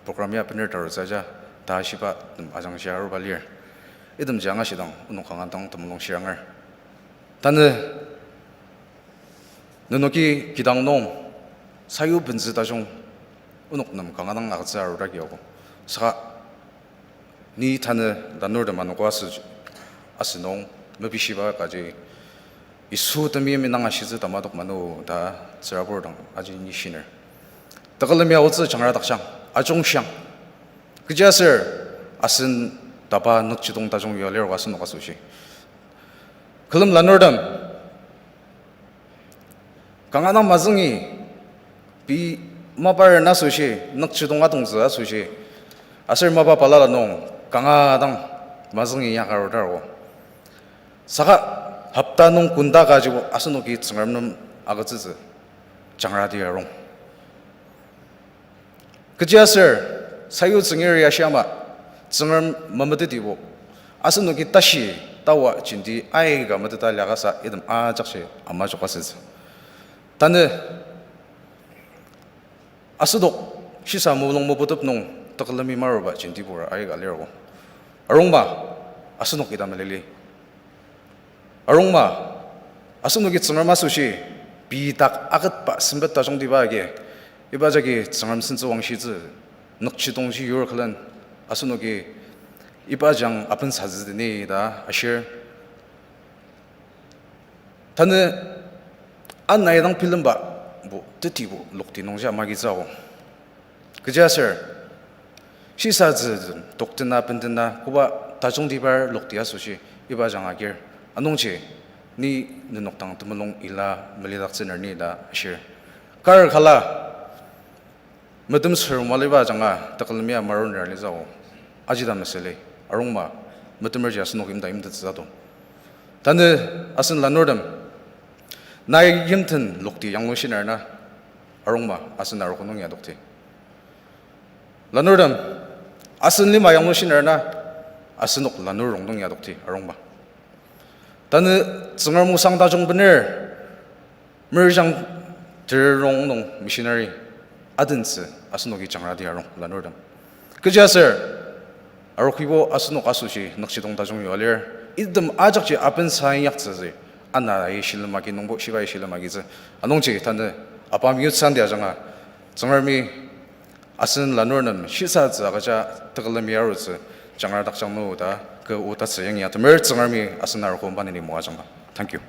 program ya bener tarutsü aja ta shiba tem ajangshia aruba lir. Itemji angashidang onok kanga dang temulung shiranger. Tanü nenoki kidang nung sayu bentsü tajung onok nem kanga dang agütsü arudagi ago. Saka ni tanü lanurtem anogo asü, asünung mepishiba kaji Yisu temeim indang ashitsü tamadok manu ta tsürabur dang aji ni shiner. Tekülemi aotsü jangra dakshang, ajungshiang. Kechiaser asen tapa nükjidong tajung yua lir asenok asoshi. Külem lanurtem, kanga dang mazüngi, pei mapa rena asoshi, nükjidong atongtsü asoshi, aser mapa balala nung kanga dang mazüngi inyaka arudar o. Saka hopta nung kunda kajibo asenoki Tsüngrem nem agütsütsü jangrati arung. Kechiaser, sayu tsüngeri ashi ama, Tsüngrem memetetibo, asenoki tashi tawa jenti aika meteta liakasa item ajakji ama jokasütsü. Tanü asenok shisa mulung moputep nung tekülemi maruba jentibur aika lirgo. Arungma, asenok ita melili. Arungma, asenoki Tsüngrem asoshi, pei dak aketba sempet tajungtiba agi, iba jagi Tsüngrem sentsü wangshitsü, nükjidongji yur külen, asenoki iba jang apensatsüdi ni ta ashir. Tanü anai dang bilemba bo tetibo lokti nungji magitsü ao. Kechiaser, shisatsü toktena bendena koba tajungtibar lokti asoshi iba jang agir. Anungji, ni nenok dang temulung ila melidaktsüner ni ta ashir. Kar kala, metem sür maliba ajanga tekülemi amaruner litsü ao. Aji ta mesüli, arungma, metemerji asenok imta imtettsü tato. Tanü asen lanurtem, nai yimten lokti yanglushiner na, arungma asen arogo nung ya dokti. Lanurtem, asen lima yanglushiner na, asenok lanur rongnung ya dokti, arungma. Tanü Tsüngrem osang tajung bener, Merijang Ter rong nung missionary adentsü asenoki jangrati arung lanurtem. Kechiaser, arokibo asenok asoshi nükjidong tajung yua lir, item ajakji apensa inyaktsütsü, ana ai shilem agi nungbo shibai shilem agitsü. Anungji tanü apam Youth Sunday ajanga, Tsüngremi asen lanur nem shisatsü agüja tekülemi arutsü jangra dakjang nü ta kü o tatsü yangi atemer Tsüngremi asen arogo maneni moajangma. Thank you.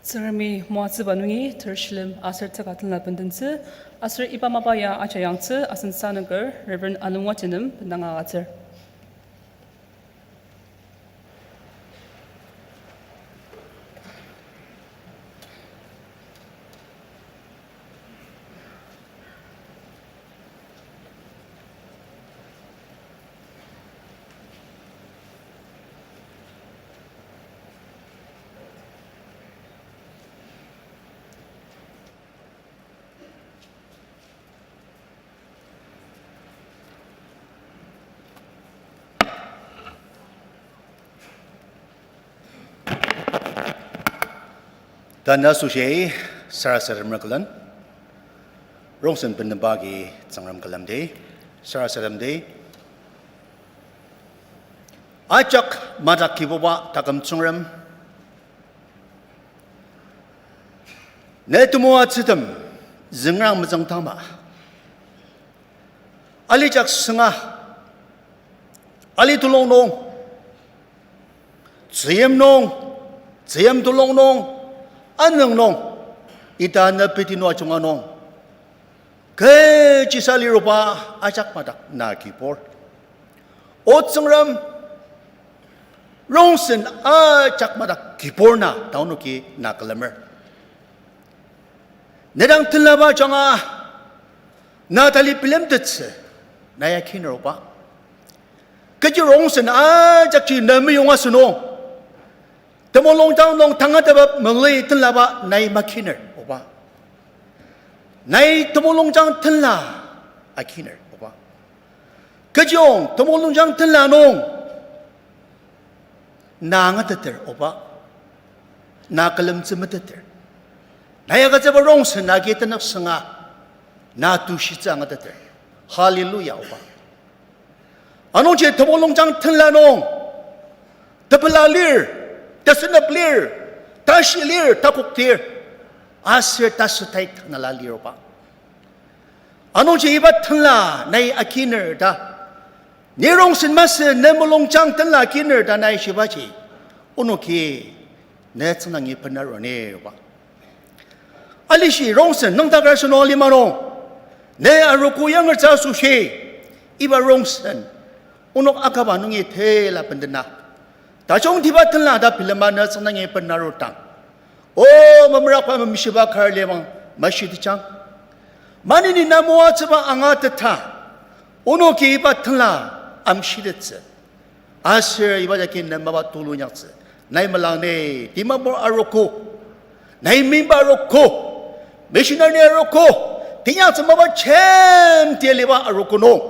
Tsüngremi moatsüba nungi ter shilem aser teka tenla bendentsü, aser iba mapa ya aja yangtsü asen sanüker Reverend Alungwa Tenem bendanga agütsür. Tanü asoshi sarasademer külen, rongsen bendemba agi Tsüngrem külemdi, sarasademdi. Ajak madak Kibuba taküm Tsüngrem, ne temoatsütem züngrang mezüngdangma, alijak sünga, ali tulung nung, tzüyim nung, tzüyim tulung nung, anüng nung, ita ne peti nua junga nung, kechisa liruba ajak madak na kibur. O Tsüngrem, rongsen ajak madak kibur na ta onoki na külemer. Nedang tenlaba ajanga, na tali bilemtettsü, na ya kiner oba. Kechi rongsen ajakji na meyong asünung, temulungjang nung tangatetba mali tenlaba nai makiner oba. Nai temulungjang tenla akiner oba. Kechiyong temulungjang tenla nung na angateter oba. Na külemtsü meteter. Nai agütsüba rongsen agi tenük sünga na tushitsü angateter. Hallelujah oba. Anungji temulungjang tenla nung, tepela lir, tesünep lir, tashi lir, takok lir, aser tasütai tanela lir oba. Anungji iba tenla nai akiner ta, ni rongsen masü ne mulungjang tenla akiner ta nai shibaji, onoki ne tsüngdangi bena aruni oba. Alishi rongsen nüngdaker asünung alima nung, ne arogo yangertsü asoshi, iba rongsen onok akaba nungi tela bendena, tajungtiba tenla ta bilema ne tsüngdangi bena arudang, o memerakba memeshiba kar lemang meshitejang. Maneni na moatsüba angateta, onoki iba tenla amshitettsü. Aser iba jagi ne mapa tulu inyaktsü. Nai melangni, Dimapur arogo, nai mimba arogo, missionary arogo, teinyaktsü mapa jenti aliba arogo nung,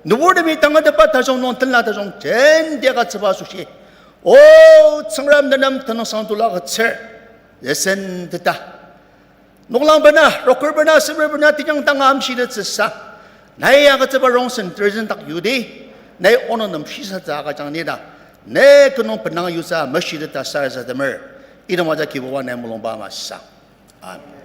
nüburtemi tangatetba tajung nung tenla tajung jenti agütsüba asoshi, o Tsüngrem ne nem tenüngsang tulu agütsür, lesson teta. Noklang bena, roker bena, semer bena, tejang tanga amshitettsüsa, nai agütsüba rongsen terezen dak yudi, nai onok nem shisatsü agüjang nida, ne tenüng benang yutsü meshiteta sarasademer, item ajak Kibuba nai mulungba masü. Amen.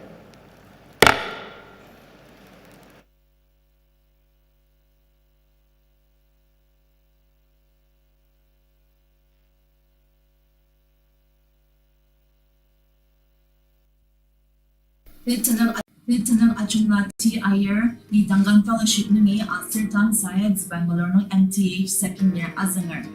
Lieutenant, Lieutenant Achungla T Iyer, ni Dankan Fellowship nungi aser tang Zayed Bangalore nung M T H second year azünger.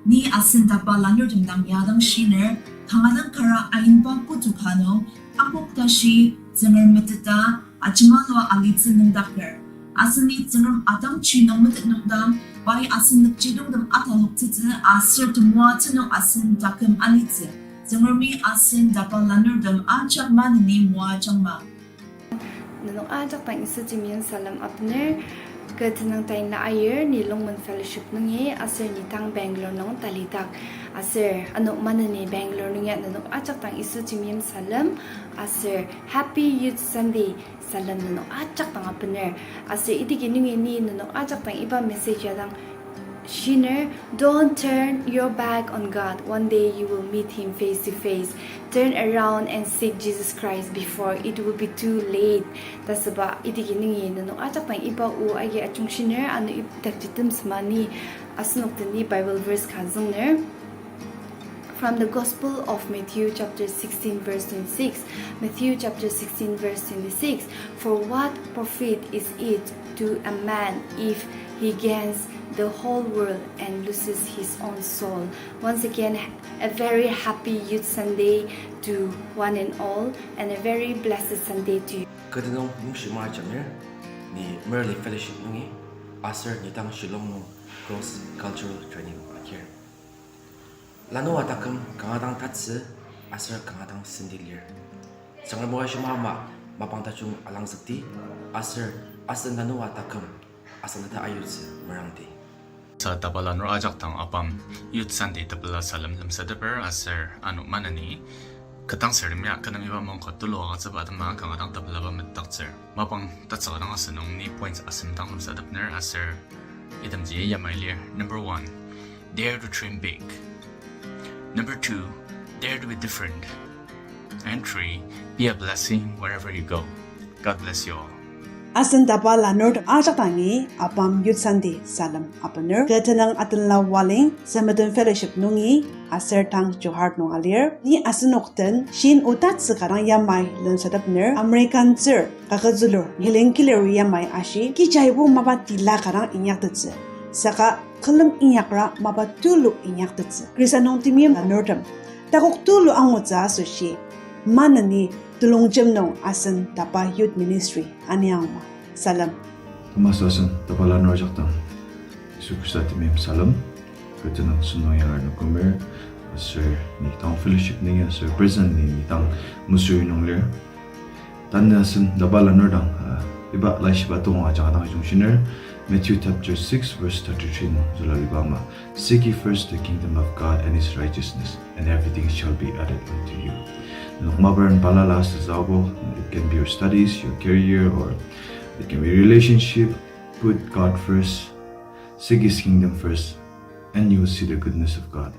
Ni asen tapa lanurtem dang yadang shiner, kanga dang kara ayimba putu ka nung, akok tashi, Tsüngrem meteta, ajemalua alitsü nüngdaker. Aseni Tsüngrem atangji nung metet nüngdang, pai asen nükjidongtem ataloktsütsü aser temoatsü nung asen taküm alitsü. Tsüngremi asen tapa lanurtem ajak maneni moajangma. Nenok ajak dang Yisu temeim salem apener. Kü tenüng taina ayir ni Longmen Fellowship nungi aser ni tang Bangalore nung talidak. Aser ano maneni Bangalore nungi nenok ajak dang Yisu temeim salem. Aser Happy Youth Sunday salem nenok ajak dang apener. Aser idiki nungi ni nenok ajak dang iba message ya dang shiner, don't turn your back on God. One day you will meet him face to face. Turn around and seek Jesus Christ before it will be too late. Ta süba idiki nungi nenok ajak dang iba o agi ajung shiner, ano ip dakji temsema ni asenok den ni Bible verse ka züngner. From the Gospel of Matthew chapter sixteen verse twenty-six. Matthew chapter sixteen verse twenty-six. For what profit is it to a man if he gains the whole world and loses his own soul? Once again, a very happy Youth Sunday to one and all, and a very blessed Sunday to you. Kü tenüng nungshi mara jamir, ni Merli Fellowship nungi, aser ni tang Shillong nung Cross Cultural Training agir. Lanua taküm kanga dang tatsü aser kanga dang senti lir. Tsüngrem o ashima ama mapang tajung alangzükdi, aser asen lanua taküm asen tata ayutsü merangdi. Sa tapa lanur ajak dang apam Youth Sunday tepela salem lemsateper aser ano maneni. Ketang sürtem ya kü nem iba mungka tulu agütsüba atema kanga dang tepelaba metetdaktsür. Mapang tatsüka dang asünung ni points asem dang lemsatepner aser itemji yamai lir. Number one, dare to dream big. Number two, dare to be different. And three, be a blessing wherever you go. God bless you all. Asen tapa lanurtem ajak dangi apam Youth Sunday salem apener. Kü tenüng atenla waling Samaritan Fellowship nungi aser tang Jorhat nung alir. Ni asenok den shin o tatsüka dang yamai lemsatepner American tsür kaküzülur Helen Keller yamai ashi, kijaibo mapa tila ka dang inyaktettsü, saka külem inyakra mapa tulu inyaktettsü. Khrista nung temeim lanurtem, takok tulu angutsü asoshi maneni telongjem nung asen tapa Youth Ministry aniangma salem. Tamasa asen tapa lanur ajak dang Yisu Khrista temeim salem. Kü tenüng sentong ya anogomer, aser ni tang fellowship nungi aser presently ni tang mesüri nung lir. Tanü asen tapa lanur dang, uh, iba laishiba tong ajanga dang ajung shiner, Matthew chapter six verse thirty-three nung zülaliba ama, seek ye first the kingdom of God and his righteousness, and everything shall be added unto you. Nenok maparan balala asütsü abo, it can be your studies, your career, or it can be relationship. Put God first, seek his kingdom first, and you will see the goodness of God.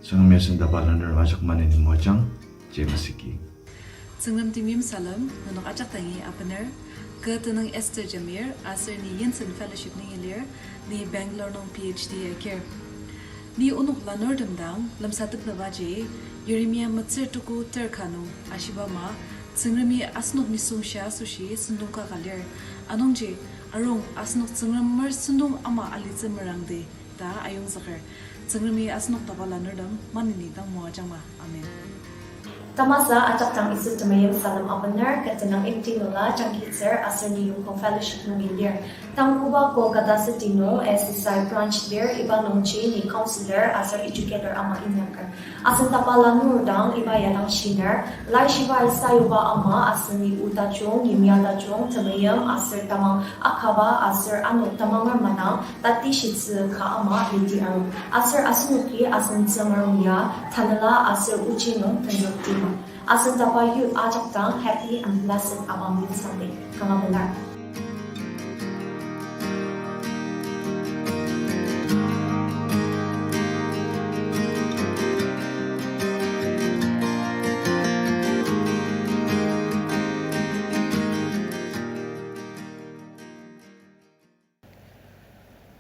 Tsüngremi asen tapa lanur ajak maneni moajang, James iki. Tsüngrem temeim salem, nenok ajak dangi apener, kü tenüng Esther Jamir, aser ni Yinsen Fellowship nungi lir, ni Bangalore nung P H D agir. Ni onok lanurtem dang lemsatepnübaji, Yeremia metsür tuko ter ka nung ashiba ama, Tsüngremi asenok nisung shia asoshi sentong kaka lir. Anungji, arung asenok Tsüngremer sentong ama alitsü merangdi ta ayongzüker. Tsüngremi asenok tapa lanurtem maneni dang moajangma. Amen. Tamasa ajak dang Yisu temeim salem apener, kü tenüng Imti Nula, Jangkitsür, aser ni Yongkong Fellowship nungi lir. Tang koba Kolkata City nung S S I branch lir, iba nungji ni counselor aser educator ama inyaker. Asen tapa lanur dang iba ya dang shiner, laishibai sayuba ama asen ni o tajung, yimya tajung, temeim aser tamang akaba aser ano tamanger madang tatishitsü ka ama liti arung. Aser asenoki asen Tsüngrem ya tanela aser ochi nung tenzüktima. Asen tapa youth ajak dang happy and blessed apam Youth Sunday. Kanga benar.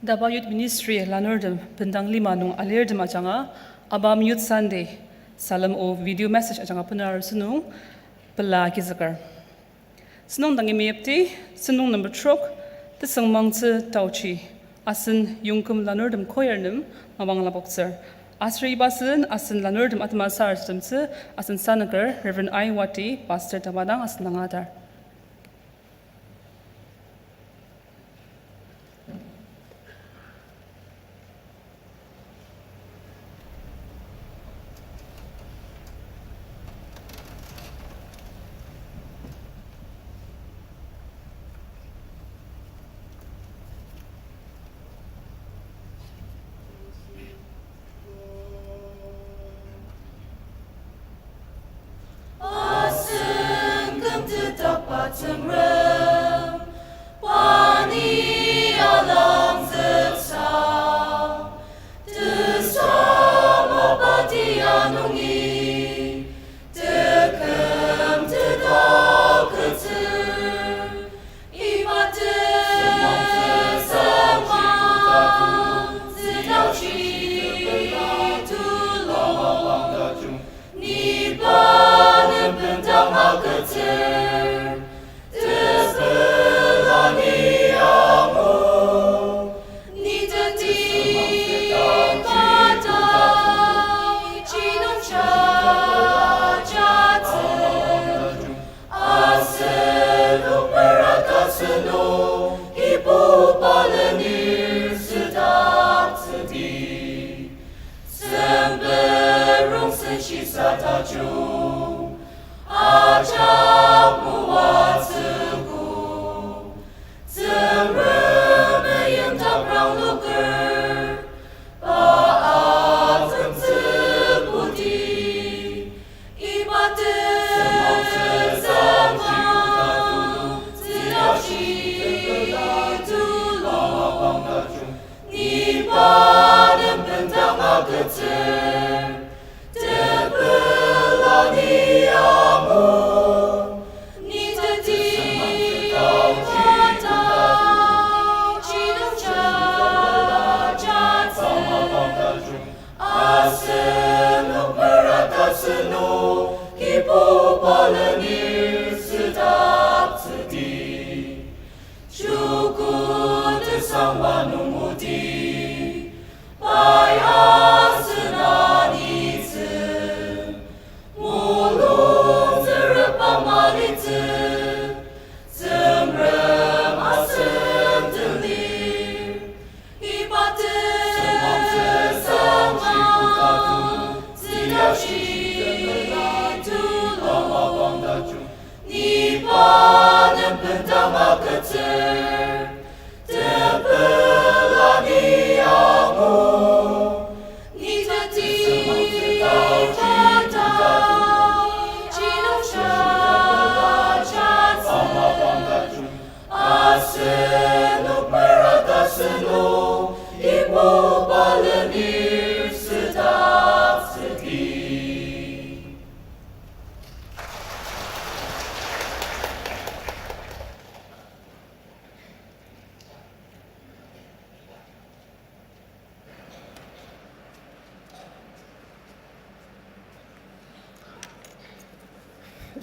Tapa Youth Ministry lanurtem bendang lima nung alirtem ajanga, apam Youth Sunday salem o video message ajanga bener aru sentong pela agizüker. Sentong dangi meyipdi, sentong number trok, Tesüngmangtsü Taochi, asen Yongküm lanurtem choir nem mapang lapoktsür. Aser iba sen asen lanurtem atema sarasademtsü asen sanüker Reverend I Wati, Pastor tapa dang asen angatar. Shisa tajung, ajak moatsüogo. Tsüngrem yimdak rangloker, pa atemtsü pudi. Iba tesangma, tsüyashi tulung. Ni pa nem bendang agütsür, tepela ni amo. Ni teti tao chidong jajatsü. Asenok merata seno, Kibuba lenir südaktsüdi. Chuku tesangwa nung odi, pai asen anitsü. Mulung zürepa malitsü, Tsüngrem asen telir. Iba tesangma, tsüyashi tulung. Ni pa nem bendang agütsür, tepela ni amo. Ni teti tao chidong jajatsü. Asenok merata seno, Kibuba lenir südaktsüdi.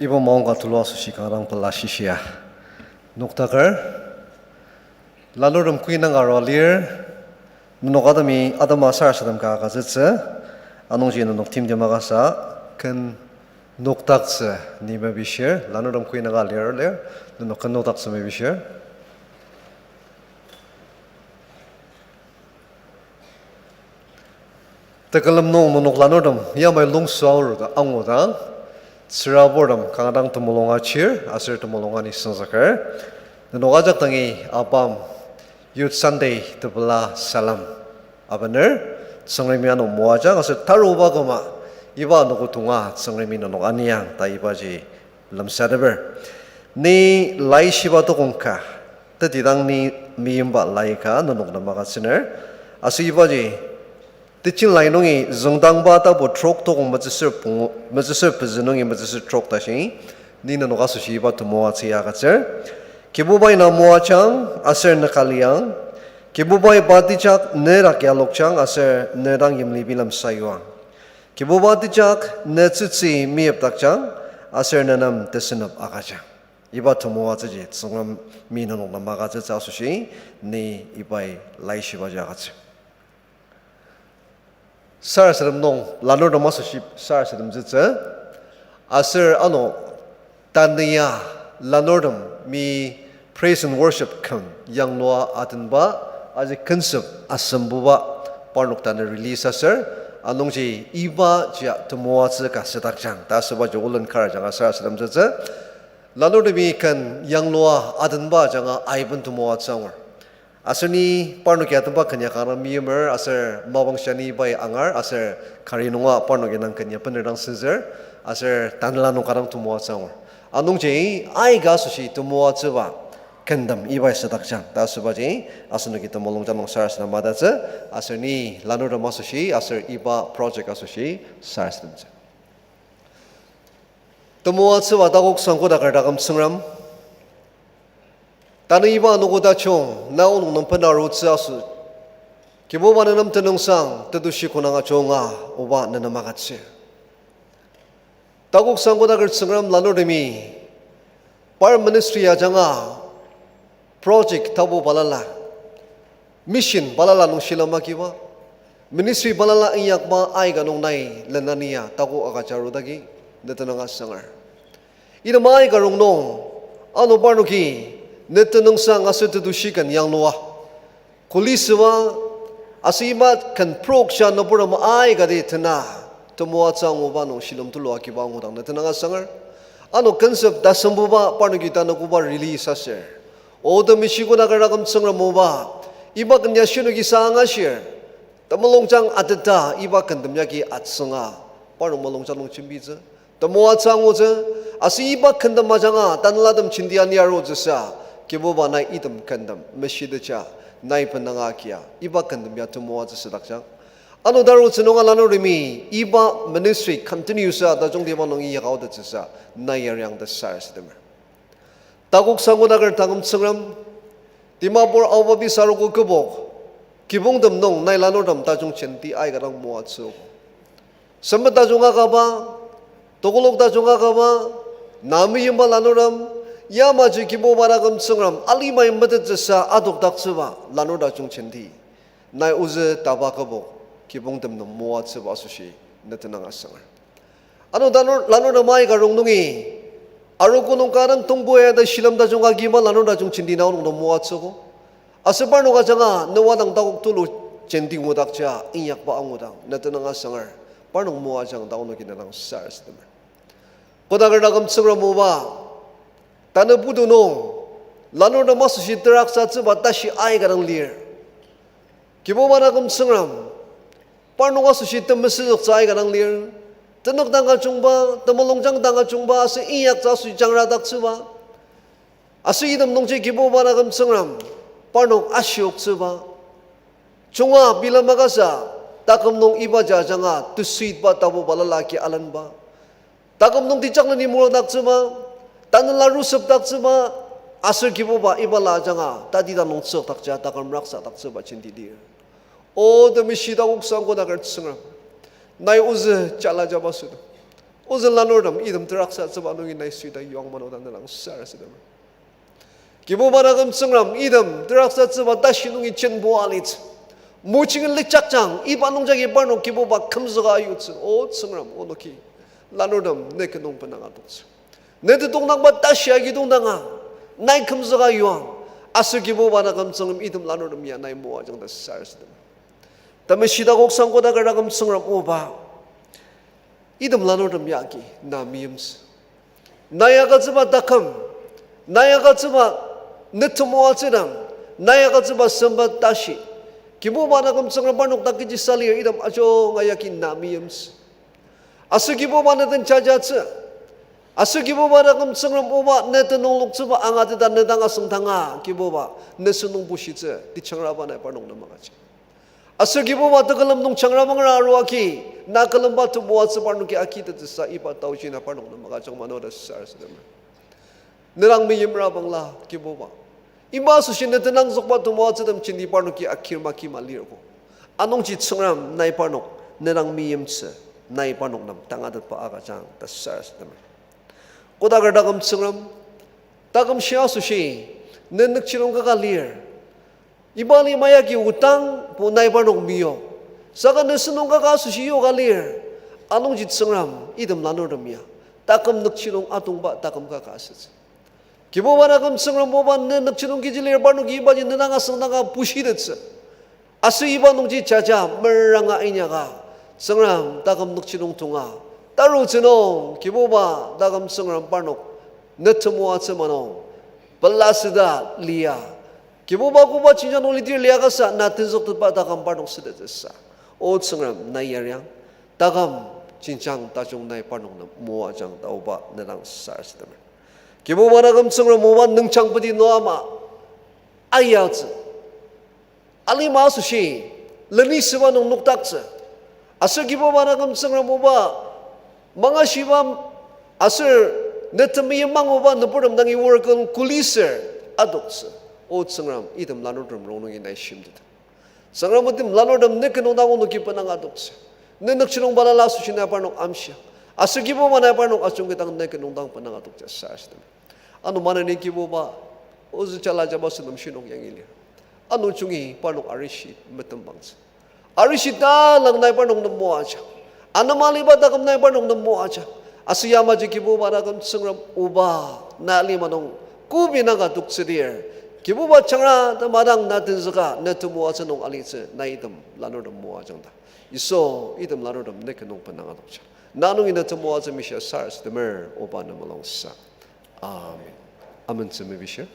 Iba maongka tulu asoshi kanga dang pela shishia noktaker. Lanurtem kuinanga arua lir, nenok atemi atema sarasadem ka agütsütsü, anungji nenok timtem akasa, ken noktaktsü ni mepishir, lanurtem kuinanga lir lir, nenok ken noktaktsü mepishir. Tekülem nung nenok lanurtem yamai lungsü aoru ta angudang, tsüraburtem kanga dang temulung achir aser temulung ani süngzüker. Nenok ajak dangi apam Youth Sunday tepela salem abener, Tsüngremi ano moajang aser taruba küma iba anogo tonga Tsüngremi nenok aniang ta ibaji lemsateper. Ni laishiba tokong ka, tetidang ni meimba lai ka nenok nem agütsüner. Aser ibaji teaching lai nungi züngdangba tapu trok tokong metsüsür pungu, metsüsür pezü nungi metsüsür trok tashi, ni nenok asoshi iba temoatsü ya agütsür. Kibubai na moajang aser neka liang. Kibubai pa tejak ne dak yalokjang aser ne dang yimli bilem sayuang. Kibuba tejak ne tsütsü meyipdakjang aser ne nem tesünep agüjang. Iba temoatsüji Tsüngremi nenok nem agütsütsü asoshi ni ibai laishibaji agütsür. Sarasadem nung lanurtem asoshi sarasademtsütsü. Aser ano tanü ya lanurtemi praise and worship ken yanglua atenba aji kensük asembuba parnok tanü release aser, anungji ibaji temoatsü ka südakjang ta asübaji olen kar ajanga sarasademtsütsü. Lanurtemi ken yanglua atenba ajanga aiben temoatsü angur. Aser ni parnoki atenba ken ya kanga meimer aser mapang shia ni pai angar aser kari nunga parnoki nang ken ya bener dang senzür aser tanela nung kanga temoatsü angur. Anungji aika asoshi temoatsüba kentem ibai südakjang ta asübaji asenoki temulungjang nung sarasadem madatsü, aser ni lanurtem asoshi aser iba project asoshi sarasademtsü. Temoatsüba takok sangkodaker taküm Tsüngrem. Tanü iba anogo tajung na onok nem bena arutsü asoshi, Kibuba ne nem tenüngsang tetushi konanga junga oba ne nem agütsür. Takok sangkodaker Tsüngrem lanurtemi par ministry ajanga project tapu balala, mission balala nung shilem agiba, ministry balala inyakba aika nung nai lenania takok agüja arudagi ne tenüng asangar. Item aika rongnung, ano parnoki ne tenüngsang aser tetushi ken yanglua, kuli süba, aser iba ken prokja nüburtem aikati tena temoatsü anguba nung shilem tulu agiba angudang ne tenüng asanger. Ano kensep tasembuba parnoki tanü koba release aser, O temeshi kodaker taküm Tsüngrem oba, iba ken ya shinoki sa angashir, temulungjang ateta iba kentem yagi atsünga, parnok mulungjang nung jembitsü, temoatsü angutsü, aser iba kentem ajanga tanelatem jenti aniarutsüsa, Kibuba nai item kentem meshiteja, nai benanga agia iba kentem ya temoatsü südakjang. Ano tarutsü nunga lanurtemi iba ministry continue sa tajungtiba nung inyaka aotettsüsa, nai yariang ta sarasademer. Takok sangodaker taküm Tsüngrem, Dimapur Aoba Bisa arogo kübok, kibongtem nung nai lanurtem tajung jenti aika dang moatsüogo. Sempet tajung akaba, tekolak tajung akaba, na meimba lanurtem, yamaji Kibuba taküm Tsüngrem alimai metettsüsa adokdaktsüba lanur tajung jenti, nai ozü taba kübok, kibongtem nung moatsüba asoshi ne tenüng asanger. Ano lanur, lanurtem aika rongnungi, arogo nung kanga tongkoya ta shilem tajung agima lanur tajung jenti nai onok nung moatsüogo. Aser parnok ajanga ne wadang takok tulu jenti ngudakja inyakba angudang ne tenüng asanger, parnok moajang ta onoki ne dang sarasademer. Kodaker taküm Tsüngrem oba, tanü putu nung lanurtem asoshi teraksatsüba tashi aika dang lir. Kibuba taküm Tsüngrem, parnok asoshi temesüzüktsü aika dang lir. Tenük dang ajungba, temulungjang dang ajungba aser inyaktsü asoshi jangradaktsüba, aser item nungji Kibuba taküm Tsüngrem, parnok ashioktsüba, junga bilema kasa, taküm nung ibaji ajanga tesüitba tapu balala agi alenba, taküm nung tejakleni murangdaktsüba, tanela rusepdaktsüba, aser Kibuba ibala ajanga tatidang nung tsükdakja taküm raksadaktsüba jenti lir. O temeshi takok sangodaker Tsüngrem, nai ozü jala jabaso, ozü lanurtem item teraksatsüba nungi nai süta yuang mano ta ne dang sarasademer. Kibuba taküm Tsüngrem, item teraksatsüba tashi nungi jenbo alitsü, mojingen lijakjang, iba nungjagi parnok Kibuba kümzüka ayutsü. O Tsüngrem, onoki lanurtem ne ket nung benanga toktsü. Ne tetongdangba tashi agi tongdanga nai kümzüka yuang, aser Kibuba taküm Tsüngrem, item lanurtem ya nai moajang ta sarasademer. Temeshi takok sangodaker taküm Tsüngrem oba, item lanurtem yagi na meimtsü. Nai agütsüba taküm, nai agütsüba ne temoatsüdang, nai agütsüba sempet tashi, Kibuba taküm Tsüngrem, parnok dak kechi salir item ajunga yagi na meimtsü. Aser Kibuba ne den jajatsü. Aser Kibuba taküm Tsüngrem oba, ne tenüng loktsüba angateta ne dang asüngdanga Kibuba, ne sentong bushitsü, tejangraba nai parnok nem agüja. Aser Kibuba tekülem nung jangrabangra arua agi, na külemba temoatsü parnoki agitettsüsa iba taoji nai parnok nem agüjang mano ta sarasademer. Ne dang meimrabangla Kibuba, iba asoshi ne tenangzükba temoatsütem jenti parnoki agir maki malirko. Anungji Tsüngrem nai parnok ne dang meimtsü, nai parnok nem tangatetba agüjang ta sarasademer. Kodaker taküm Tsüngrem, taküm shia asoshi ne nükjidong kaka lir. Iba lima yagi odang bo nai parnok meyok. Saka ne sentong kaka asoshi yoka lir. Anungji Tsüngrem, item lanurtem ya taküm nükjidong atongba taküm kaka asütsü. Kibuba taküm Tsüngrem oba, ne nükjidong kechi lir parnoki ibaji ne dang asüngdanga bushitettsü. Aser iba nungji jaja meranga inyaka, Tsüngrem taküm nükjidong tonga, tarutsü nung Kibuba taküm Tsüngrem parnok ne temoatsü ma nung pelasüta lia, Kibuba koba jenjang nung lidir liakasa na tenzüktetba taküm parnok sütettsüsa, O Tsüngrem nai yariang, taküm jenjang tajung nai parnok nem moajang ta oba ne dang sarasademer. Kibuba taküm Tsüngrem oba, nüngjang peti nü ama ayatsü, alima asoshi lenisüba nung nokdaktsü, aser Kibuba taküm Tsüngrem oba, mangashiba aser ne temeim manguba nüburtem dangi workon kuliser adoktsü. O Tsüngrem, item lanurtem rongnungi nai shimtet. Tsüngrem, item lanurtem ne ket nung dang onoki benanga adoktsü. Ne nükjidong balala asoshi nai parnok amshiang, aser Kibuba nai parnok ajungketang ne ket nung dang benanga adoktsü sarasadem. Ano maneni Kibuba, ozü jala jabaso nem shinok yangi lir. Ano jungi parnok arishi metembangtsü. Arishi talang nai parnok nem moajang. Anema aliba taküm nai parnok nem moajang. Aser yamaji Kibuba taküm Tsüngrem oba, na alima nung kübok nanga toktsüdir, Kibuba jangra ta madang na tenzüka ne temoatsü nung alitsü nai item lanurtem moajang ta. Yisu, item lanurtem ne ket nung benang adokja. Na nungi na temoatsü mishia sarasademer, oba na mulungsa. Amen. Amen, tsü mepishir.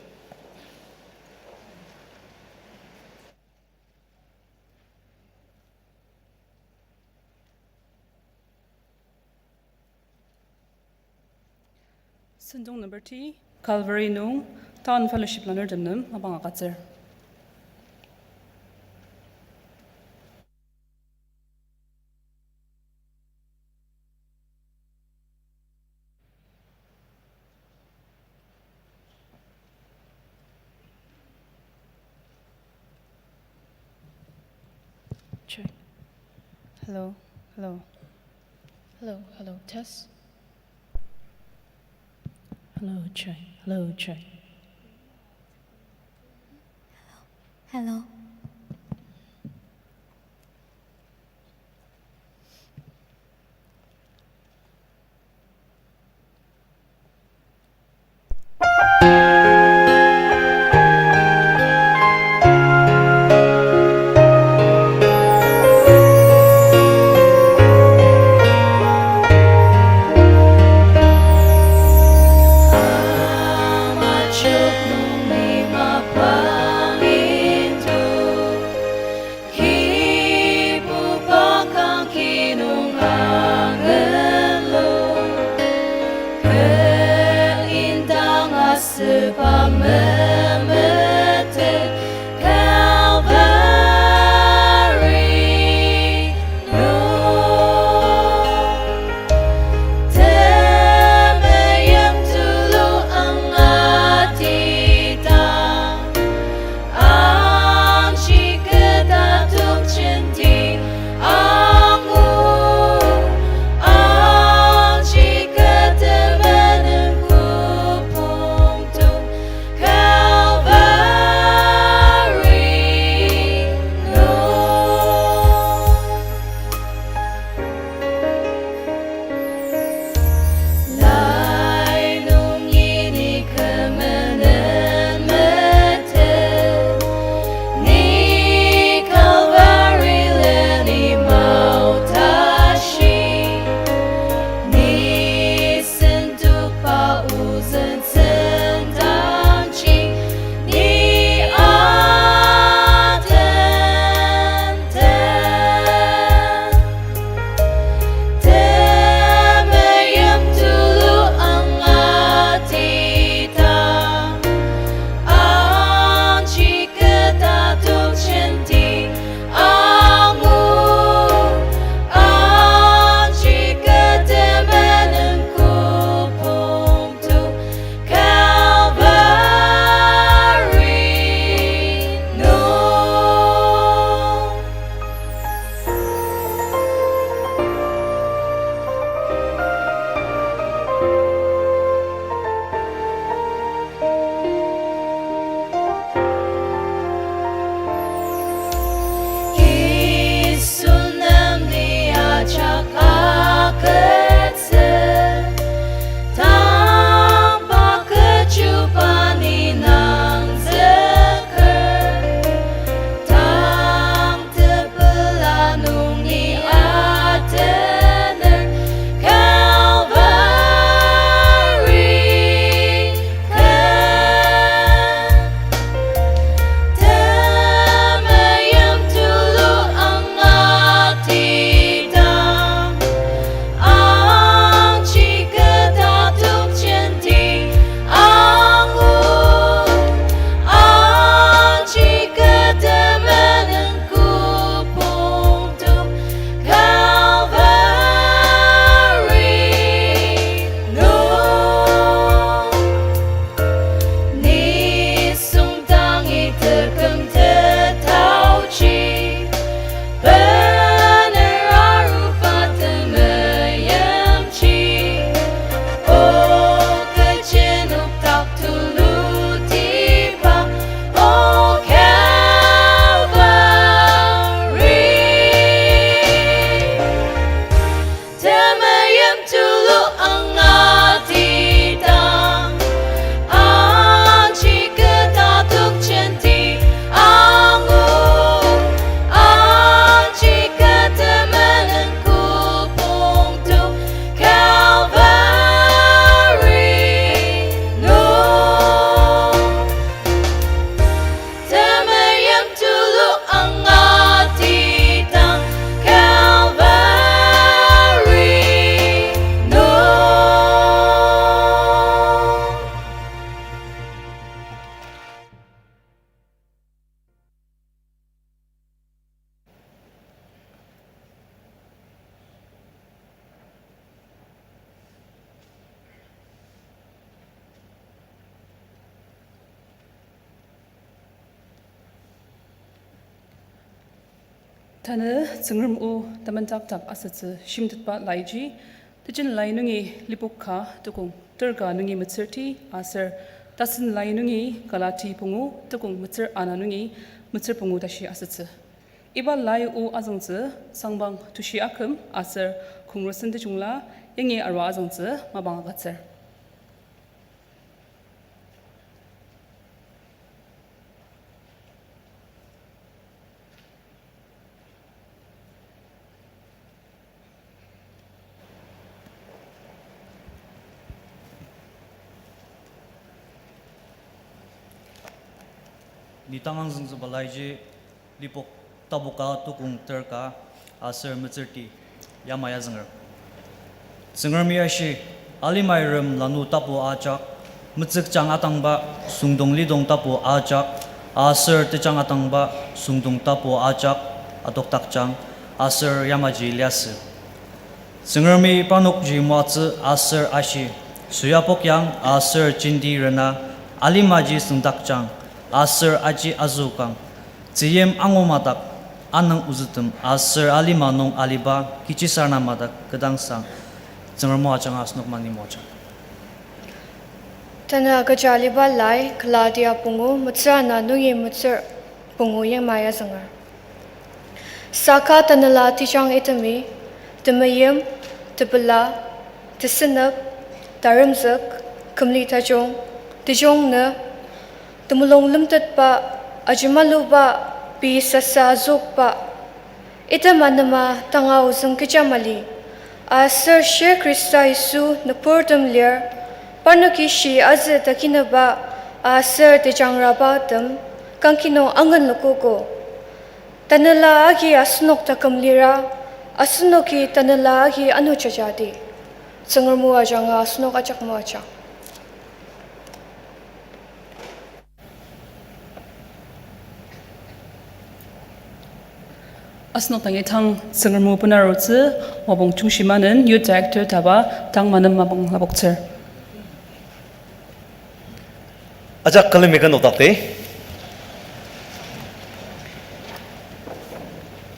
Sentong number three, Calvary nung, Town Fellowship lanurtem nem mapang agütsür. Check. Hello, hello. Hello, hello, test. Hello, check. Hello, check. Hello. Kibuba kang kinung angelo, kü indang asüba memetet Calvary nung. Temeim tulu angatidang, angshi ketatok jenti angu, angshi keta menen kupongtong, ka Tanü Tsüngrem o temendak dak asütsü shimtetba laiji, Tejen lai nungi lipok ka tukong ter ka nungi metsürti aser tasen lai nungi Galati pungu tukong metsür ana nungi metsür pungu tashi asütsü. Iba lai o azüngtsü sangbang tushi aküm aser kongrusen tejungla yangi arua azüngtsü mapang agütsür. Ni tangang züngzüba laiji lipok tapu ka tukong ter ka aser metsürti yamai azünger. Tsüngremi ashi, alimai rem lanu tapu ajak, metsükjang atangba, süngdong lidong tapu ajak, aser tejang atangba, süngdong tapu ajak, adokdakjang, aser yamaji liasü. Tsüngremi parnokji moatsü aser ashi, soyapok yang aser jenti rena, alimaji süngdakjang, aser aji azükang, tzüyim angu madak, anüng ozütem, aser alima nung aliba, kechisarena madak, kedangsang, Tsüngrem o ajanga asenok maneni moajang. Tanü agüja aliba lai, Galatia pungu, metsür ana nungi metsür pungu yamai azünger. Saka tanela tejang itemi, temeim, tepela, tesünep, taremzük, kümli tajung, tejung nü, temulung lemtetba, ajimaluba, pei sasa azükba, item anema tanga ozüng kecha mali, aser shir Khrista Yisu nüburtem lir, parnoki shi azü takineba aser tejangrabatem kangki nung angenlokogo. Tanela agi asenok taküm lira, asenoki tanela agi ano jajadi. Tsüngrem o ajanga asenok ajak moajang. Asenok dangi tang Tsüngrem o benarutsü, mapang jungshi manen Youth Director taba tang manem mapang lapoktsür. Ajak külemi ka nokdakdi.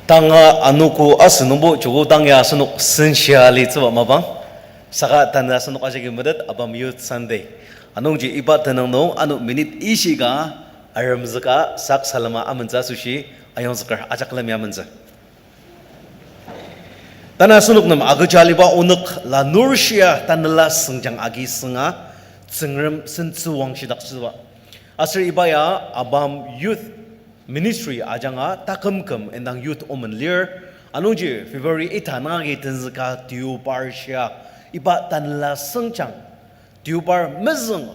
Tanga anogo asünungbo joko tang ya asenok senshia litsüba mapang. Saka tanü asenok ajaki metet ABAM Youth Sunday. Anungji iba tenüng nung ano minute ishika aremzüka sak salema amentsü asoshi ayongzüker ajak külemi amentsü. Tanü asenok nem agüja aliba onük lanur shia tanela süngjang agi sünga Tsüngrem sentsüwangshidaktsüba. Aser iba ya ABAM Youth Ministry ajanga taküm küm indang youth omen lir. Anungji February ita nungi tenzüka deobar shia iba tanela süngjang deobar mezüng,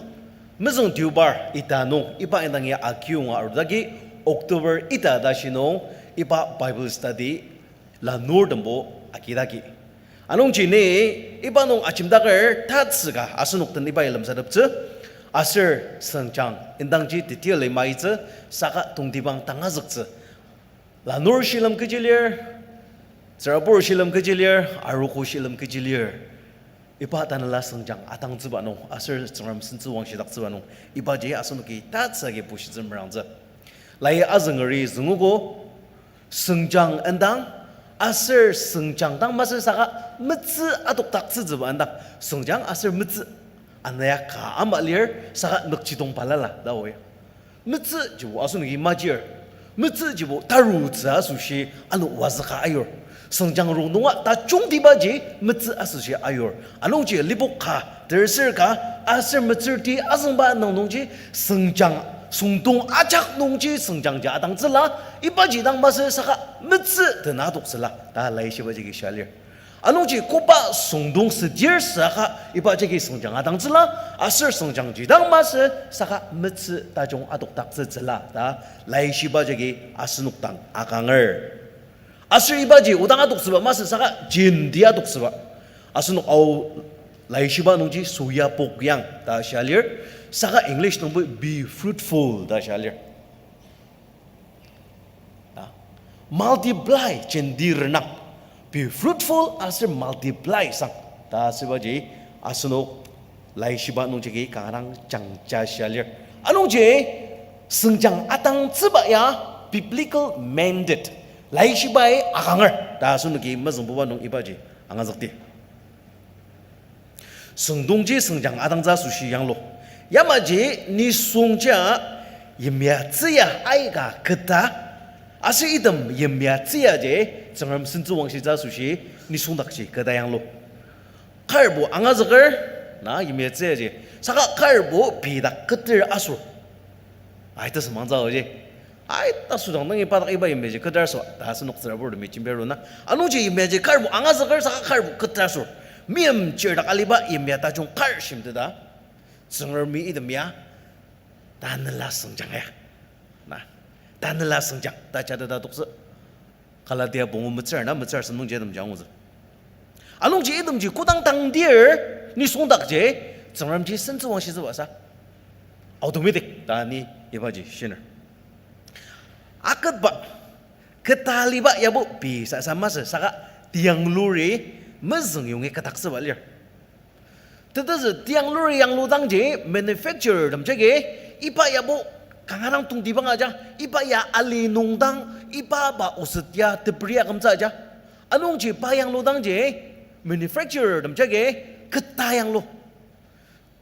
mezüng deobar ita nung iba indang ya akiyonga arudagi October ita tashi nung iba Bible study lanurtembo agidagi. Anungji ni iba nung ajemdaker tatsüka asenok den iba ya lemsateptsü, aser süngjang indangji detail-i maitsü, saka tongtibang tangazüktsü. Lanur shilem kechi lir, tsürabur shilem kechi lir, arogo shilem kechi lir. Iba tanela süngjang atangtsüba nung, aser Tsüngrem sentsüwangshidaktsüba nung, ibaji asenoki tatsü agi bushitsü merangtsü. Lai azüngeri züngogo, süngjang indang, aser süngjang dang masü saka metsü adokdaktsütsüba indang, süngjang aser metsü anaya ka ama lir saka nükjidong balala ta o ya. Metsü jibo asenoki majir. Metsü jibo tarutsü asoshi ano wazüka ayur. Süngjang rongnunga tajungtibaji metsü asoshi ayur. Anungji lipok ka, terser ka, aser metsürti azüngba nung nungji süngjang, süngdong ajak nungji süngjangji atangtsüla, ibaji dang masü saka metsü tena adoktsüla ta laishiba jagi shia lir. Anungji koba süngdong südir saka iba jagi süngjang atangtsüla, aser süngjangji dang masü saka metsü tajung adokdaktsütsüla ta laishiba jagi asenok dang akanger. Aser ibaji odang adoktsüba masü saka jenti adoktsüba. Asenok Ao laishiba nungji soyapokyang ta shia lir, saka English nungbo be fruitful ta shia lir. Ta, multiply, jenti renang. Be fruitful aser multiply sang ta asübaji asenok laishiba nungjagi kanga dang jangja shia lir. Anungji süngjang atangtsüba ya biblical mandate, Laishibai akanger ta asenoki mezüngbuba nung ibaji angazükdi. Süngdongji süngjang atangtsü asoshi yanglu. Yamaji nisungja yimyatsüya aika keta, aser item yimyatsüyaji Tsüngrem sentsüwangshitsü asoshi nisungdakji keta yanglu. Karbo angazüker, na yimyatsüyaji. Saka karbo pei dak keter asür. Ai, tasümangtsü aoji. Ai, tasüdang nungi pa dak iba yimyaji keter asür ta asenok tsüraburtemi jembir aru na. Anungji yimyaji karbo angazüker saka karbo keter asür. Meimchir dak aliba yimya tajung kar shimteta, Tsüngremi item ya tanela süngjang ya, na, tanela süngjang ta jateta toktsü. Galatia pungu metsür na metsür asem nungji itemji angutsü. Anungji itemji kodang tangdir nisungdakji Tsüngremji sentsüwangshitsübasa, automatic ta ni ibaji shiner. Aketba keta aliba yabo pei sasa masü saka tiyangluri mezüng yongi ketaktsüba lir. Tetezü tiyangluri yangludangji manufacturer temjagi iba yabo kanga dang tongtibang aja, iba ya ali nungdang, iba ba oset ya teperi akümtsü aja. Anungji pa yangludangji manufacturer temjagi keta yanglu.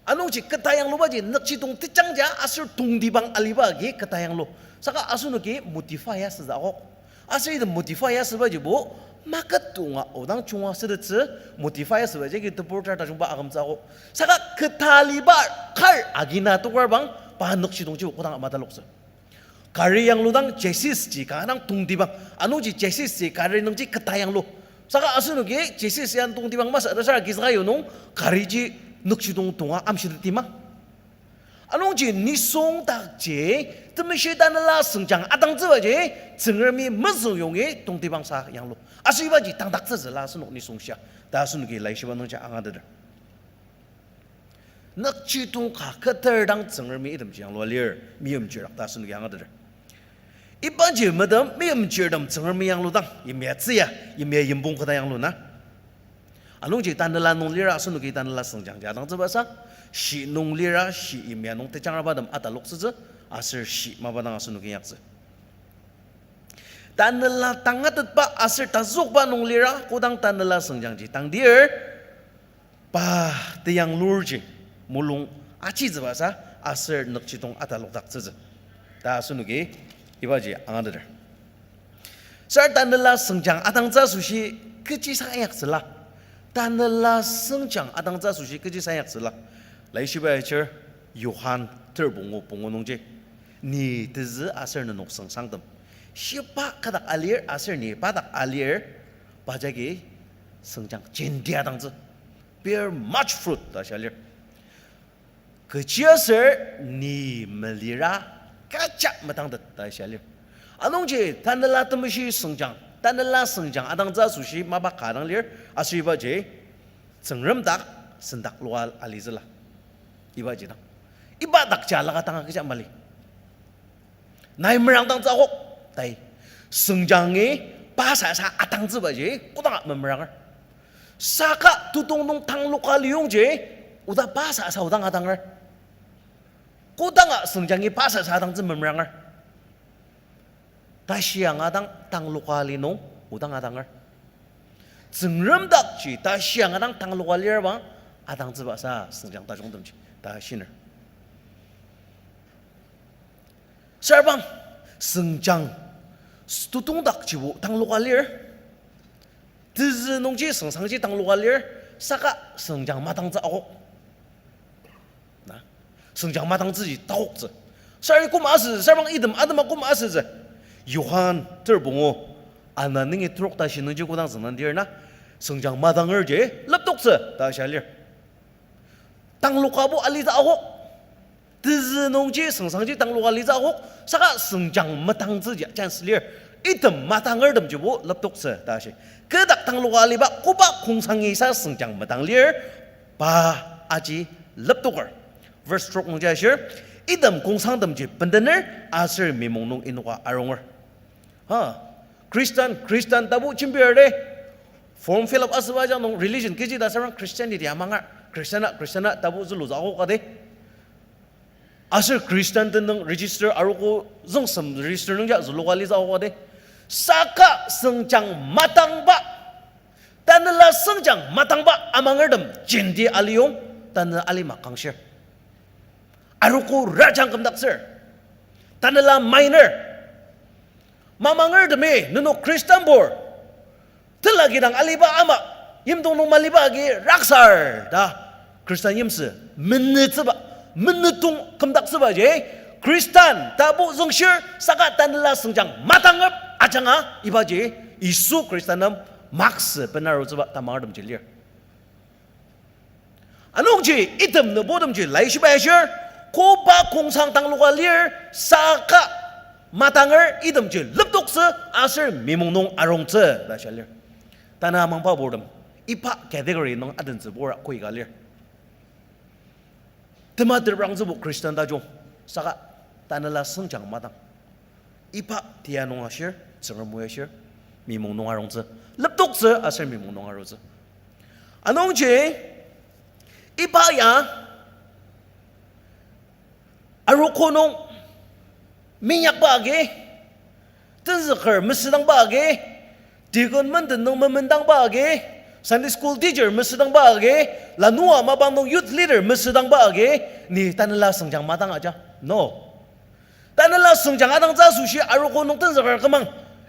Anungji keta yanglubaji nükjidong tejangja aser tongtibang aliba agi keta yanglu. Saka asenoki modify asütsü akok. Aser item modify asübajibo market tonga odang junga sütettsü, modify asüba jagi tebur tar tajungba akümtsü akok. Saka keta aliba kar agina tokar bang pa nükjidongji kodang mataloktsü. Gari yangludang chassis ji kanga dang tongtibang. Anungji chassis ji gari nungji keta yanglu. Saka asenoki chassis ya tongtibang masü ta sara kisaka yonung gariji nükjidong tonga amshitetdi ma. Anungji nisungdakji temeshi tanela süngjang atangtsübaji Tsüngremi mezüng yongi tongtibangsa yanglu. Aser ibaji tangdaktsütsüla asenok nisung shia ta asenoki laishiba nungji angateter. Nükjidong ka keter dang Tsüngremi itemji yanglua lir, meimchir dak ta asenoki angateter. Ibaji metem meimchirtem Tsüngremi yangludang, yimya tsüya, yimya yimpong keta yanglu na. Anungji tanela nung lira asenoki tanela süngjangji atangtsübasa, shi nung lira shi yimya nung tejangrabatem ataloktsütsü, aser shi mapa dang asenoki inyaktsü. Tanela tangatetba aser tazükba nung lira kodang tanela süngjangji tangdir, pa teyanglurji mulung achitsübasa aser nükjidong atalokdaktsütsü ta asenoki ibaji angateter. Sar tanela süngjang atangtsü asoshi kechisa inyaktsüla? Tanela süngjang atangtsü asoshi kechisa inyaktsüla? Laishiba ichir Johan ter pungu pungu nungji, ni tezü aser nenok süngsangtem, shiba kadak alir aser ni pa dak alir, pa jagi süngjang jenti atangtsü, bear much fruit ta shia lir. Kechiaser ni melira kecha metangtet ta shia lir. Anungji tanela temeshi süngjang, tanela süngjang atangtsü asoshi mapa ka dang lir, aser ibaji Tsüngrem dak sendak loa alitsüla. Ibaji dang, iba dakji alaka tanga kecha mali. Nai merangdangtsü akok, tai. Süngjangi pa sasa atangtsübaji kodanga memeranger. Saka tutong nung tangloka liyongji, oda pa sasa odang atanger. Kodanga süngjangi pa sasa atangtsü memeranger. Tashi angadang tangloka li nung odang atanger. Tsüngrem dakji tashi angadang tangloka lir bang atangtsübasa süngjang tajungtemji ta shiner. Sarbang süngjang tutong dakjibo tangloka lir. Tezü nungji süngsangji tangloka lir, saka süngjang matangtsü akok. Na, süngjang matangtsüji takoktsü. Sari koma asütsü, sarbang item atema koma asütsü. Johan ter pungu, ana nungi trok tashi nungji kodang züngdandir na, süngjang matangerji leptoktsü ta shia lir. Tanglokabo alitsü akok. Tezü nungji süngsangji tangloka litsü akok, saka süngjang matangtsüji chance lir. Item matangertemjibo leptoktsü ta shi. Kü dak tangloka aliba koba kongsangi sa süngjang matang lir, pa aji leptoker. Verse trok nungji ashir, item kongsangtemji bendener aser mimong nung inoka aronger. Ha, Christian, Christian tabu jembir de, form fill up asüba ajak nung religion kechi ta sarbang Christianity amangar. Christian a, Christian a tabu zülutsü akok ade. Aser Christian tenüng register arogo züngsem register nungji züluka litsü akok ade. Saka sengjang matangba, tanela sengjang matangba amangertem jenti aliyong, tanü alima kangshir. Arogo rajang kümdaktsür. Tanela minor. Mamangertemi nenok Khristanbur tela kidang aliba ama, yimdong nung maliba agi raksar ta Khristan yimsü menütsüba, menütong kümdaktsübaji, Khristan tabu züngshir saka tanela sengjang matangep ajanga ibaji Yisu Khrista nem maksü benarutsüba tamangertemji lir. Anungji item nübotemji laishiba ashir, koba kongsang tangloka lir, saka matanger itemji leptoktsü aser mimong nung arungtsü ta shia lir. Tanü amangba purtem, iba category nung adentsübura koika lir. Tema teprangtsübo Khristan tajung, saka tanela sengjang matang. Iba tia nung ashir, Tsüngrem o ashir, mimong nung arungtsü. Leptoktsü aser mimong nung arungtsü. Anungji, iba ya, arogo nung minyakba agi, tenzüker mesüdangba agi, deacon menden nung memendangba agi, Sunday school teacher mesüdangba agi, lanua mapang nung youth leader mesüdangba agi, ni tanela sengjang matang aja. No. Tanela sengjang atangtsü asoshi arogo nung tenzüker kümang,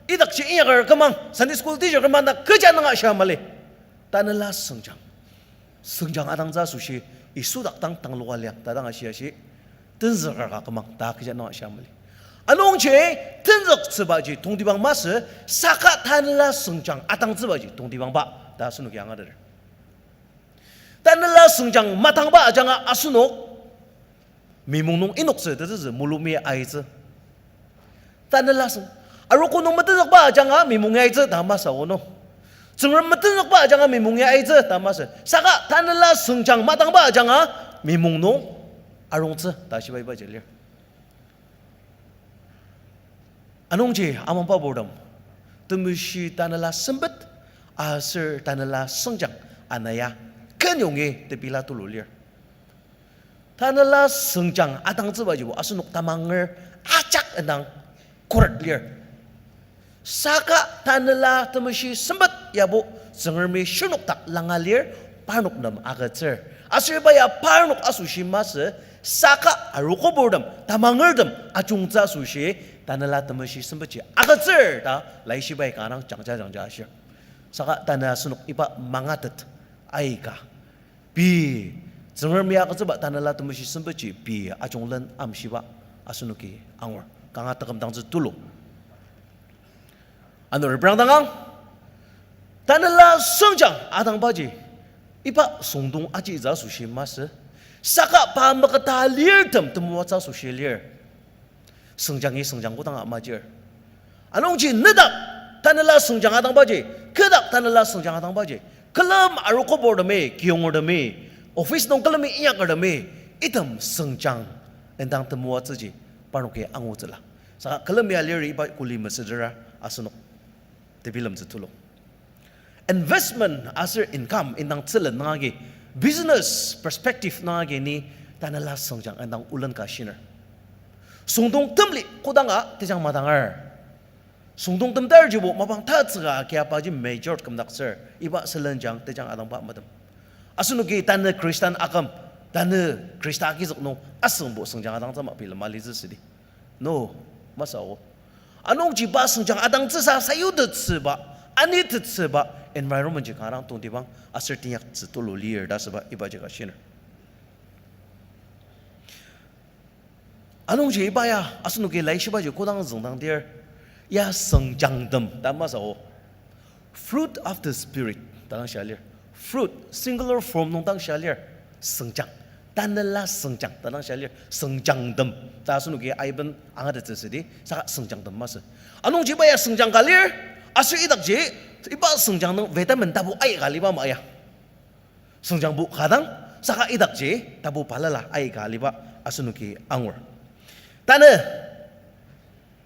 idakji inyaker kümang, Sunday school teacher kümang ta kecha nung ashia mali. Tanela sengjang. Sengjang atangtsü asoshi Yisu dak dang tangloka liang ta dang ashi ashi, tenzüker ka kümang ta kecha nung ashia mali. Anungji tenzüktsübaji tongtibang masü, saka tanela sengjang atangtsübaji tongtibangba ta asenoki angateter. Tanela sengjang matangba ajanga asenok mimong nung inoktsü tetezü mulumi aitsü. Tanela seng, arogo nung metenzükba ajanga mimong ya aitsü ta masü ono. Tsüngrem metenzükba ajanga mimong ya aitsü ta masü. Saka tanela sengjang matangba ajanga mimong nung arungtsü ta shiba ibaji lir. Anungji amangba purtem, temeshi tanela sempet aser tanela sengjang ana ya kenyongi tepela tulu lir. Tanela sengjang atangtsübajibo asenok tamanger ajak indang khuret lir. Saka tanela temeshi sempet yabo Tsüngremi shirnok dak langa lir, parnok nem agütsür. Aser iba ya parnok asoshi masü, saka arogo purtem, tamangertem ajungtsü asoshi, tanela temeshi sempetji agütsür ta laishibai kanga jangja jangja ashir. Saka tanü asenok iba mangatet aika, pei, Tsüngremi agütsüba tanela temeshi sempetji pei ajunglen amshiba asenoki angur. Kanga taküm dangtsü tulu. Ano reprang dangang, tanela sengjang atangbaji, iba süngdong ajitsü asoshi masü, saka pa maketa lirtem temoatsü asoshi lir. Süngjang-i süngjang kodanga majir. Anungji nedak tanela süngjang atangbaji, kü dak tanela süngjang atangbaji, külem arogo purtemi, kiyongertemi, office nung külemi inyakertemi, item süngjang indang temoatsüji parnoki angutsüla. Saka külemi alir iba kuli mesüdera asenok tebilemtsü tulu. Investment aser income indang tsülen nangagi, business perspective nangagi ni tanela süngjang indang olen ka shiner. Süngdong temli kodanga tejang madanger. Süngdong temtarjibo mapang tatsüka kiapaji major kümdaktsür, iba sülenjang tejang adangba madem. Asenoki tanü Khristan aküm, tanü Khrista agizük nung asüngbo süngjang adangtsü ma bilema litsü südi. No, masü o. Anungji pa süngjang adangtsüsa sayutettsüba, anitettsüba environment ji kanga tongtibang aser teinyaktsü tulu lir ta asüba ibaji ka shiner. Anungji iba ya asenoki laishibaji kodang züngdangdir, ya süngjangtem ta masü o. Fruit of the Spirit ta dang shia lir. Fruit, singular form nung dang shia lir. Süngjang. Tanela süngjang ta dang shia lir. Süngjangtem ta asenoki aiben angatettsü südi, saka süngjangtem masü. Anungji iba ya süngjang ka lir, aser idakji, iba süngjang nung vitamin tapu aika aliba ma ya. Süngjangbo ka dang, saka idakji tapu balala aika aliba asenoki angur. Tanü,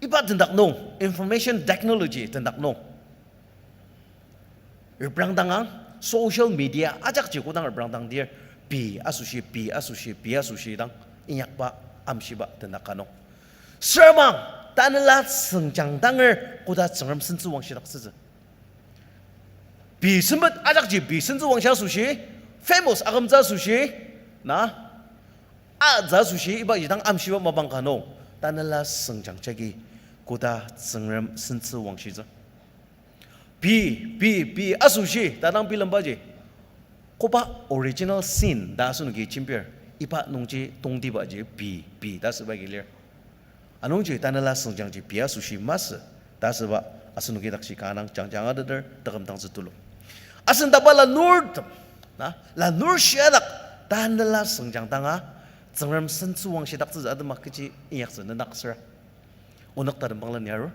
iba tendak nung, information technology tendak nung, reprangdangang, social media ajakji kodang reprangdangdir, pei asoshi, pei asoshi, pei asoshi dang inyakba amshiba tendak ka nung, sürabang, Tanela süngjang danger koda Tsüngrem sentsüwangshidaktsütsü. Pei sempet ajakji pei sentsüwangshi asoshi, famous akümtsü asoshi, na, atsü asoshi, iba idang amshiba mapang ka nung, tanela süngjang jagi koda Tsüngrem sentsüwangshitsü. Pei, pei, pei asoshi, tadang bilembaji. Koba original sin ta asenoki jembir, iba nungji tongtibaji pei, pei ta asüba agi lir. Anungji tanela süngjangji pei asoshi masü ta asüba asenoki idakji kanga dang jangja angateter taküm dangtsü tulu. Asen taba lanurtem, na, lanur shiadak tanela süngjang danga Tsüngrem sentsüwangshidaktsütsü atema kechi inyaktsü nenaksüra. Onük tatembangla ni arur.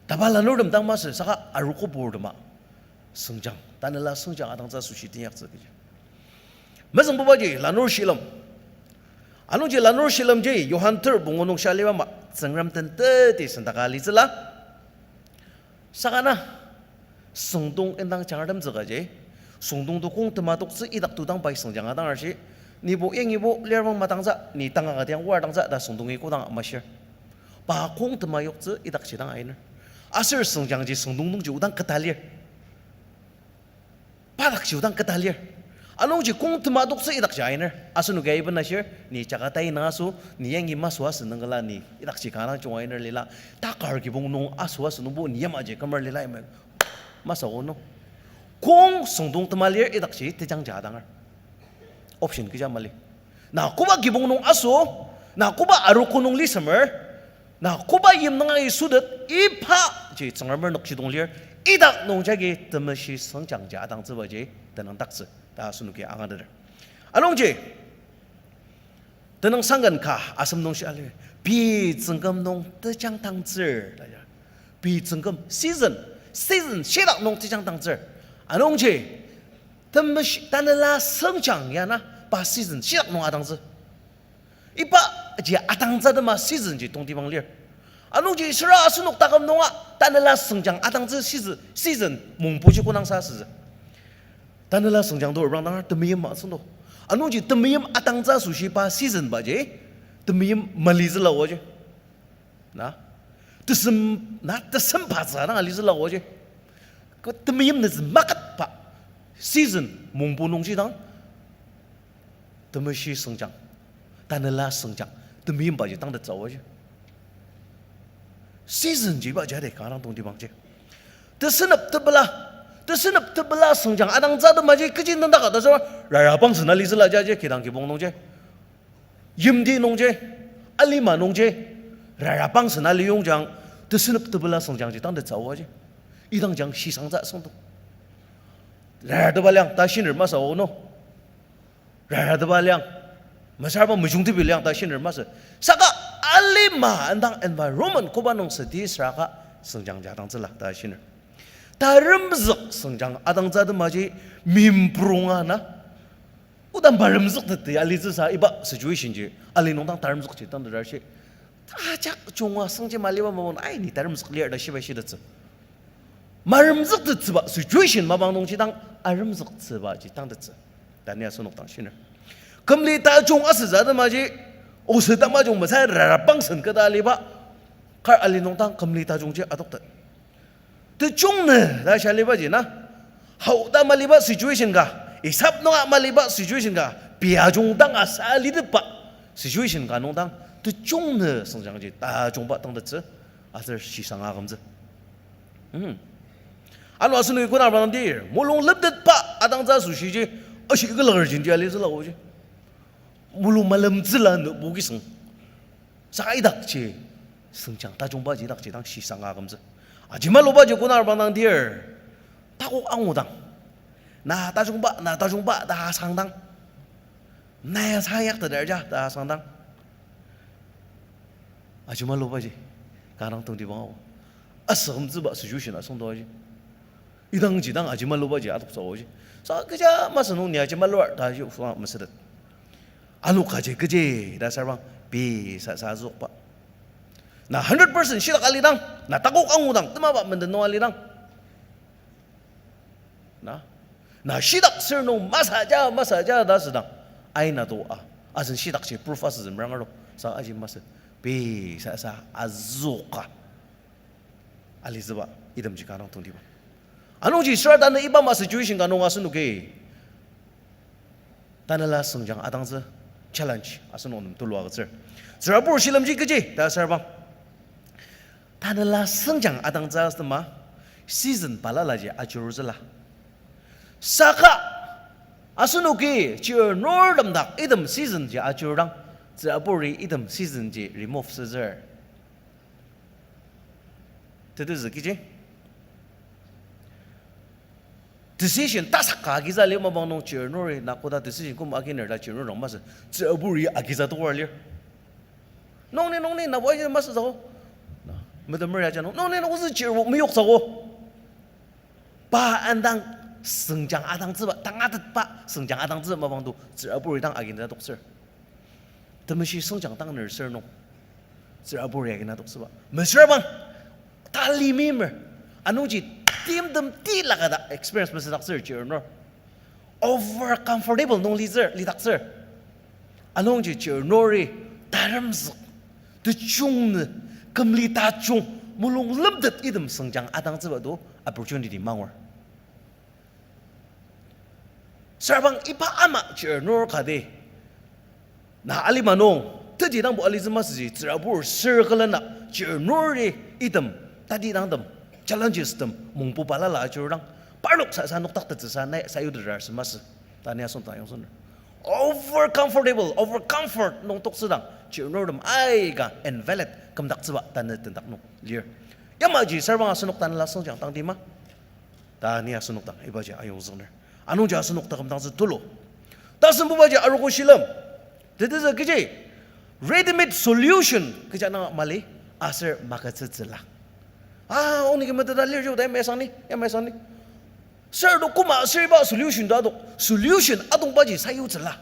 Taba lanurtem dang masü saka arogo purtema süngjang, tanela süngjang atangtsü asoshi teinyaktsü kechi. Mezüngbubaji lanur shilem. Anungji lanur shilemji Johan ter pungu nung shia aliba ama Tsüngrem den teti sendaka alitsüla. Saka na, süngdong indang jangratemtsü kaji, süngdong to kong tema toktsü idak to dang pai süngjang adang arshi, nibo yangibo lir bang matangtsü, ni tanga katiang war dangtsü ta süngdongi kodang amashir. Pa kong tema yoktsü idakji dang ainer. Aser süngjangji süngdong nungji odang keta lir. Padakji odang keta lir. Anungji kong tema toktsü idakji ainer. Asenoki aiben ashir, ni jaka tai nung aso, ni yangi masü asü nungkela ni idakji kanga junga ainer lila. Takar kibong nung aso asü nungbo ni yamaji kümer lila ima. Masü ono. Kong süngdong tema lir idakji tejangja adanger. Option kecha mali. Na koba kibong nung aso, na koba arogo nung lisemer, na koba yim nung agi sütet, ibaji Tsüngremer nükjidong lir, idak nungjagi temeshi süngjangji atangtsübaji tenüngdaktsü ta asenoki angateter. Anungji, tenüngsang ken ka asem nung shia lir, pei tsüngküm nung tejangdangtsür ta ya. Pei tsüngküm season, season shitak nung tejangdangtsür. Anungji, temeshi tanela süngjang ya na pa season shitak nung atangtsü. Ibaji atangtsü atema season ji tongtibang lir. Anungji süra asenok taküm nunga tanela süngjang atangtsü season, season mungpoji konangsa asütsü. Tanela süngjang to reprangdang temeim asüngdo. Anungji temeim atangtsü asoshi pa season baji, temeim malitsüla oji. Na? Tesem, na, tesem patsü dang alitsüla oji. Ko temeim nütsü maketba season mungpo nungji dang, temeshi süngjang, tanela süngjang, temeimbaji tangtettsü oji. Season ji ibaji ade kanga dang tongtibangji. Tesünep tepela, tesünep tepela süngjang atangtsü atemaji kechi nüngdaka ta süra rara pangsen alitsüla jaji kidang kibong nungji. Yimti nungji, alima nungji, rara pangsen aliyongjang, tesünep tepela süngjangji tangtettsü oji. Idang jang shisangtsü asüngdo. Rara tepa liang ta shiner masü ono. Rara tepa liang, mesüra bang mejungtibi liang ta shiner masü. Saka alima indang environment koba nung südi süraka süngjangji atangtsüla ta shiner. Taremzük süngjang atangtsü atemaji mimprunga na. Oda maremzüktettsü alitsüsa iba situation ji ali nungdang taremzükji tangteter shi. Ajak junga süngji maliba mapang ai ni taremzük lir ta shibai shitettsü. Maremzüktettsüba situation mapang nungji dang aremzüktsübaji tangtettsü ta ni asenok dang shiner. Kümli tajung asütsü atemaji, oset tamajung mesüra rara pangsen keta aliba, kar ali nungdang kümli tajungji adoktet. Tejung nü ta shia alibaji na, hao ta maliba situation ka, isap nunga maliba situation ka, pei ajung dang asa alitetba situation ka nungdang, tejung nü süngjangji tajungba tangtettsü, aser shisanga akümtsü. Ano asenoki kodang reprangdir, mulung leptetba atangtsü asoshiji, ashi ikelaker jinji alitsüla oji. Mulung malemtsüla nübu kisüng. Saka idakji, süngjang tajungbaji idakji dang shisanga akümtsü. Ajemalubaji kodang reprangdir, takok angudang, na tajungba, na tajungba ta asangdang, na ya sa yakteter ja ta asangdang, ajemalubaji kanga dang tongtibang ao. Asü akümtsüba situation asüngdo aji. Idangji dang ajemalubaji adoktsü aoji. Sa kecha masü nung ni ajemaluar ta ji usua mesütet. Ano kaji kechi ta sarbang pei sa sa azükba. Na hundred percent shitak alidang, na takok angudang, temaba menden nung alidang, na, na shitak sür nung masü ja, masü ja ta asüdang, aina to a, asen shitakji proof asütsü meranga ro, sa aji masü. pei sasa azüka alitsüba itemji kanga tongtibang. Anungji süra tanü iba ama situation ka nung asenoki tanela sengjang atangtsü challenge asenok nem tulu agütsür. Tsürabur shilemji kechi ta sürbang, tanela sengjang atangtsü asüma season balalaji ajurutsüla. Saka asenoki chirnurtem dak item season ji ajurang, tsüraburi item season ji remove sütsür. Tetezü kechi decision tasak ka agitsü lir mapang nung chirnuri na koda decision koma aginer ta chirnur dang masü, tsüraburi agitsü tokar lir. Nungni, nungni, na wai masü sako. Na, metemer ya ja nung, nungni, nung ozü chirbo meyoktsüko. Pa indang sengjang atangtsüba, tangatetba sengjang atangtsü mapang to tsüraburi dang agina toksür. Temeshi sengjang dang ner sür nung tsüraburi agina toksüba mesüra bang, tali mimer. Anungji timtem tilaka ta experience mesüdaktsür chirnur. Over comfortable nung litsür, lidaktsür. Anungji chirnuri taremzük, techung nü, kümli tajung, mulung lemtet item sengjang atangtsüba to opportunity mangur. Sürbang iba ama chirnur kati na alima nung, teti dangbo alitsü masüji, tsürabur sür külena chirnuri item, tati dangtem, challenges tem mungbu balala ajurudang, parnok sasa nokdaktettsüsa nai sayuteter asü masü ta ni asen ta yongzüner. Over comfortable, over comfort nung toktsüdang chirnurtem aika invalid kümdaktsüba tanü tendak nung lir. Yamaji sürbang asenok tanela sengjang dangdi ma ta ni asenok dang ibaji ayongzüner. Anungji asenok taküm dangtsü tulu. Tasembubaji arogo shilem. Tetezü kechi ready-made solution kecha nang mali aser magütsütsüla. Ah, oniki meteta lir jo ta yamai sangni, yamai sangni. Sür to koma aser iba solution to adok, solution adongbaji sayutsüla.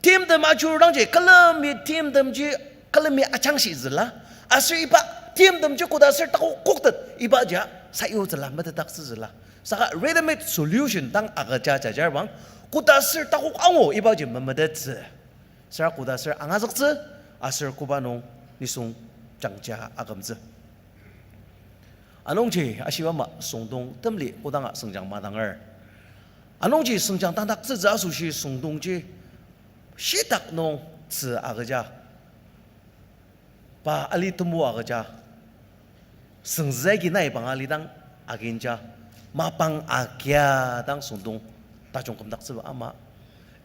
Timtem ajurudangji külemi timtemji, külemi ajangshitsüla. Aser iba timtemji koda aser takok koktet ibaji sayutsüla, metetdaktsütsüla. Saka ready-made solution dang agüja jajar bang, koda aser takok angu ibaji memetettsü. Süra koda aser angazüktsü, aser koba nung nisung jangja akümtsü. Anungji ashiba ama süngdong temli kodanga sengjang madanger. Anungji sengjang tangdaktsütsü asoshi süngdongji shitak nung tzü agüja, pa ali temu agüja, süngzü agi nai bang alidang aginja, mapang agia dang süngdong tajung kümdaktsüba ama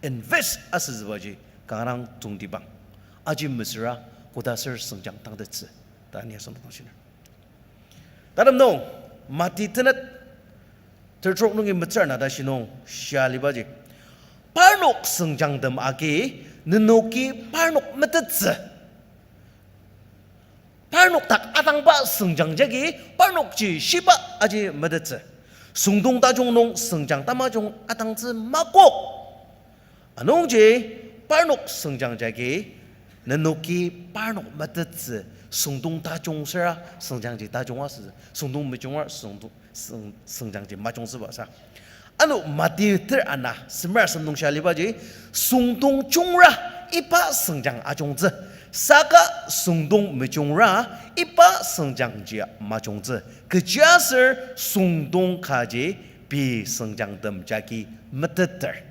invest asütsübaji kanga dang tongtibang. Aji mesüra koda aser sengjang tangtettsü ta ni asen dang shiner. Tatem nung, Mati tenet tertrok nungi metsür na tashi nung shia libaji, parnok sengjangtem agi nenoki parnok metettsü. Parnok dak atangba sengjang jagi parnokji shiba aji metettsü. Süngdong tajung nung sengjang tamajung atangtsü makok. Anungji parnok sengjang jagi nenoki parnok metettsü. Süngdong tajung süra sengjangji tajung asü. Süngdong mejunga süngdong, süng-, sengjangji majungtsüba sa. Ano Mati ter ana semer asem nung shia libaji, süngdong jungra iba sengjang ajungtsü, saka süngdong mejungra iba sengjangji majungtsü. Kechiaser süngdong kaji pei sengjangtem jagi meteter.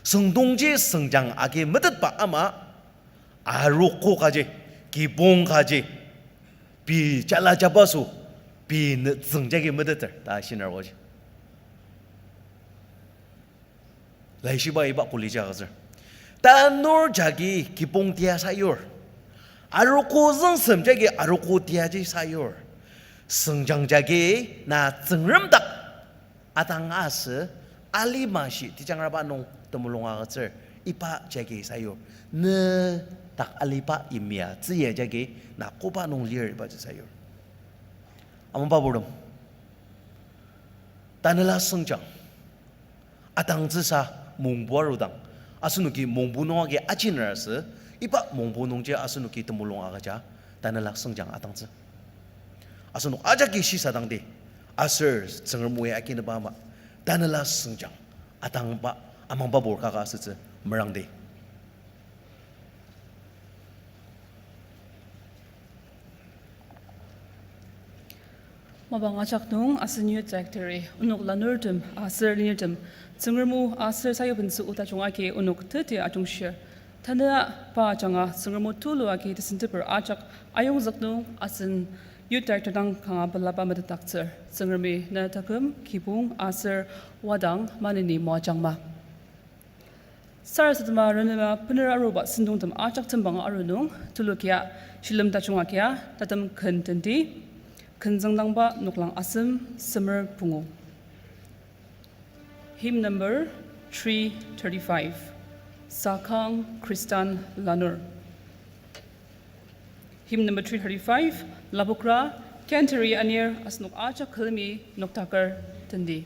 Süngdongji sengjang agi metetba ama, arogo kaji, kibong kaji, pei jala jabaso, pei nütsüng jagi meteter ta shinerboji. Laishiba iba kuli ja agütsür. Tanur jagi kibong tia sayur. Arogo züngsem jagi arogo tiaji sayur. Sengjang jagi na Tsüngrem dak atang asü, alima shi tejangraba nung temulung agütsür, iba jagi sayur. Ne dak aliba yimya tzüya jagi na koba nung lir ibaji sayur. Amangba purtem, tanela sengjang atangtsüsa mungbu arudang, asenoki mungbu nung agi ajiner asü, iba mungbu nungji asenoki temulung agüja, tanela sengjang atangtsü. Asenok ajaki shisadangdi, aser Tsüngrem oi akineba ama, tanela sengjang atangba amangba pur kaka asütsü merangdi. Mapang ajak nung asen youth director-i onok lanurtem aser linurtem Tsüngrem o aser sayupentsü o tajung agi onok teti ajungshir. Tanü pa ajanga Tsüngrem o tulu agi tesenteper ajak ayongzük nung asen youth director dang kanga pelaba metetdaktsür. Tsüngremi na taküm, kibong aser wadang maneni moajangma. Sarasadema renema bener aruba sentongtem ajak tembang aru nung tulukia shilem tajung agia tatem ken tendi, ken züngdangba noklang asem semer pungu. Hymn number three thirty-five, Sakang Khristan Lanur. Hymn number three thirty-five, lapokra, Cantor-i anir asenok ajak külemi noktaker tendi.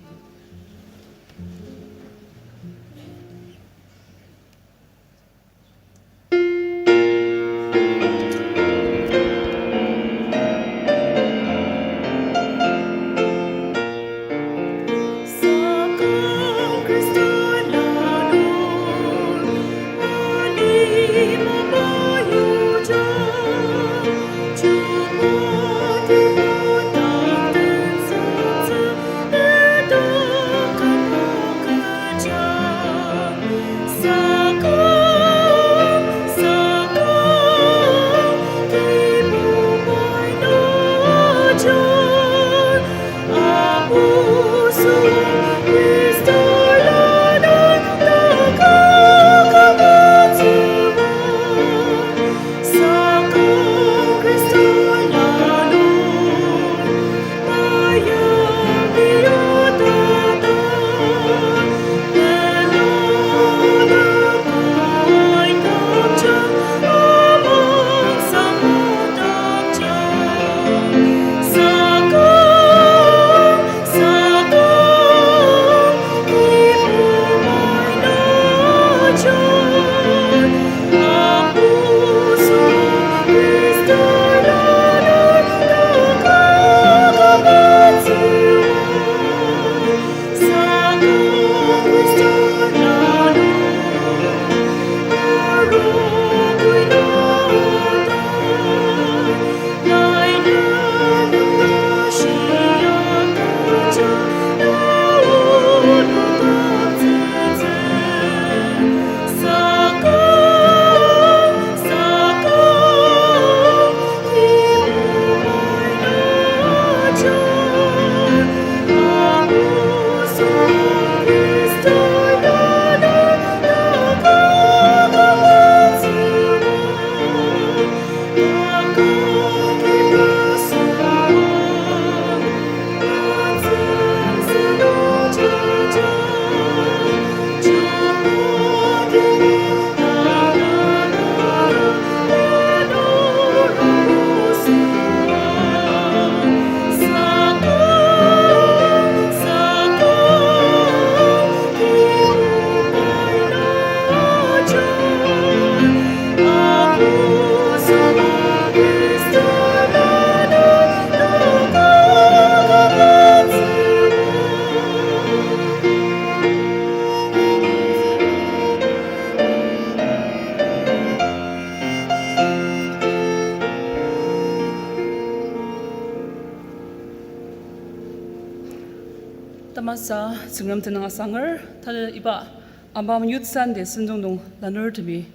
Tamasa Tsüngrem tenüng asanger, tanü iba Amam Youth Sunday sentong nung lanurtemi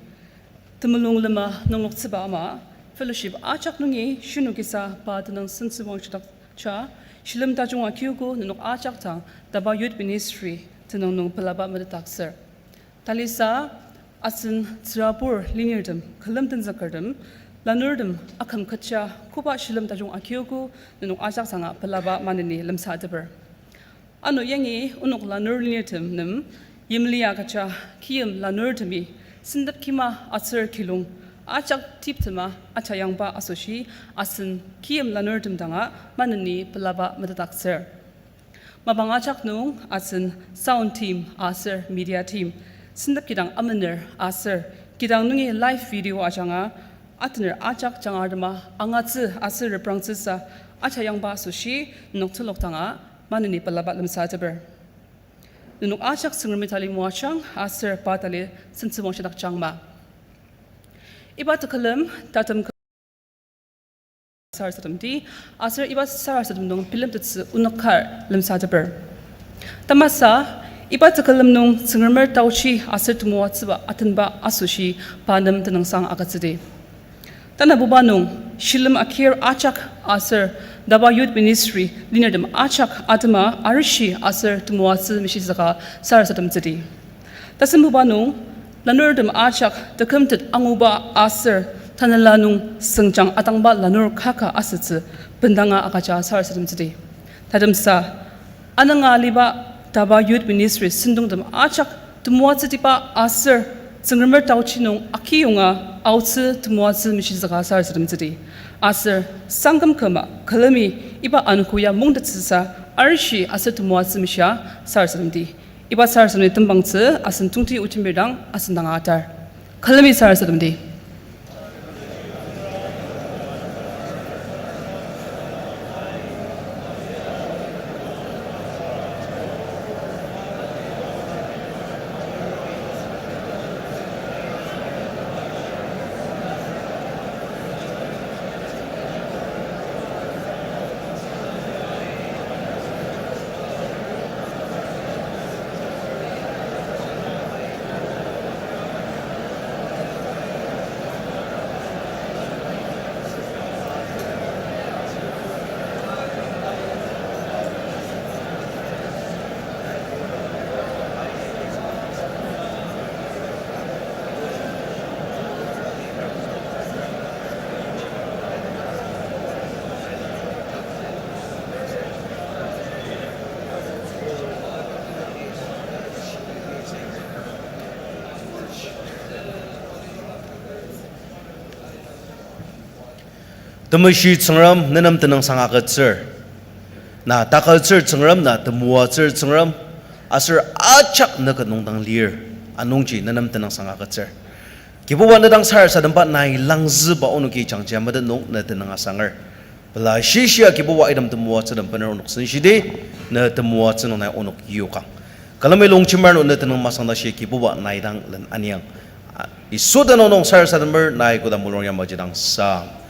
temulung lema nungloktsüba ama, fellowship ajak nungi shinu kisa pa tenüng sentsüwangshidakja, shilem tajung akiogo nenok ajak dang DABA Youth Ministry tenüng nung pelaba metetdaktsür. Talisa, asen tsürabur linirtem, külem tenzükertem, lanurtem aküm kecha koba shilem tajung akiogo nenok ajak danga pelaba maneni lemsateper. Ano yangi onok lanur linirtem nem, yimlia kecha kiyim lanurtemi, sentep kima aser kilung, ajak tiptema achayangba asoshi, asen kiyim lanurtem danga maneni pelaba metetdaktsür. Mapang ajak nung asen sound team aser media team, sentep kidang amener aser kidang nungi live video ajanga atener ajak jangartema angatsü aser reprangtsüsa achayangba asoshi nenok telok danga maneni pelaba lemsateper. Nenok ajak Tsüngremi tali moajang aser pa tali sentsüwangshidakjangma. Iba tekülem tatem sarasademdi, aser iba sarasadem nung bilemtettsü onük kar lemsateper. Tamasa, iba tekülem nung Tsüngremer taochi aser temoatsüba atenba asoshi pa nem tenüngsang agütsüdi. Tanabuba nung, shilem akir ajak aser DABA Youth Ministry leadertem ajak atema arishi aser temoatsü mishizüka sarasademtsüdi. Tasembuba nung, lanurtem ajak tekümtet anguba aser tanela nung sengjang atangba lanur kaka asütsü bendanga agüja sarasademtsüdi. Tatemsa, ananga aliba DABA Youth Ministry sentongtem ajak temoatsütiba aser Tsüngremer taochi nung akiyonga aotsü temoatsü mishizüka sarasademtsüdi. Aser sangküm küma külemi iba anogo ya mungtettsüsa arishi aser temoatsü mishia sarasademdi. Iba sarasademdi tembangtsü asen tongti otembirdang asen danga atar. Külemi sarasademdi. Temeshi Tsüngrem, nenem tenüngsang agütsür. Na takütsür Tsüngrem, na temoatsür Tsüngrem, aser ajak ne ket nung dang lir, anungji nenem tenüngsang agütsür. Kibuba, ne dang sarasademba nai langzüba onoki jangja meden nung ne tenüng asanger. Pela shishia Kibuba, item temoatsütem bener onok senshidi, ne temoatsü nung nai onok yokang. Külemi longjemer nung ne tenüng masang tashi Kibuba nai dang len aniang. A, Yisu tenüng nung sarasademer nai koda mulung yamaji dang sang.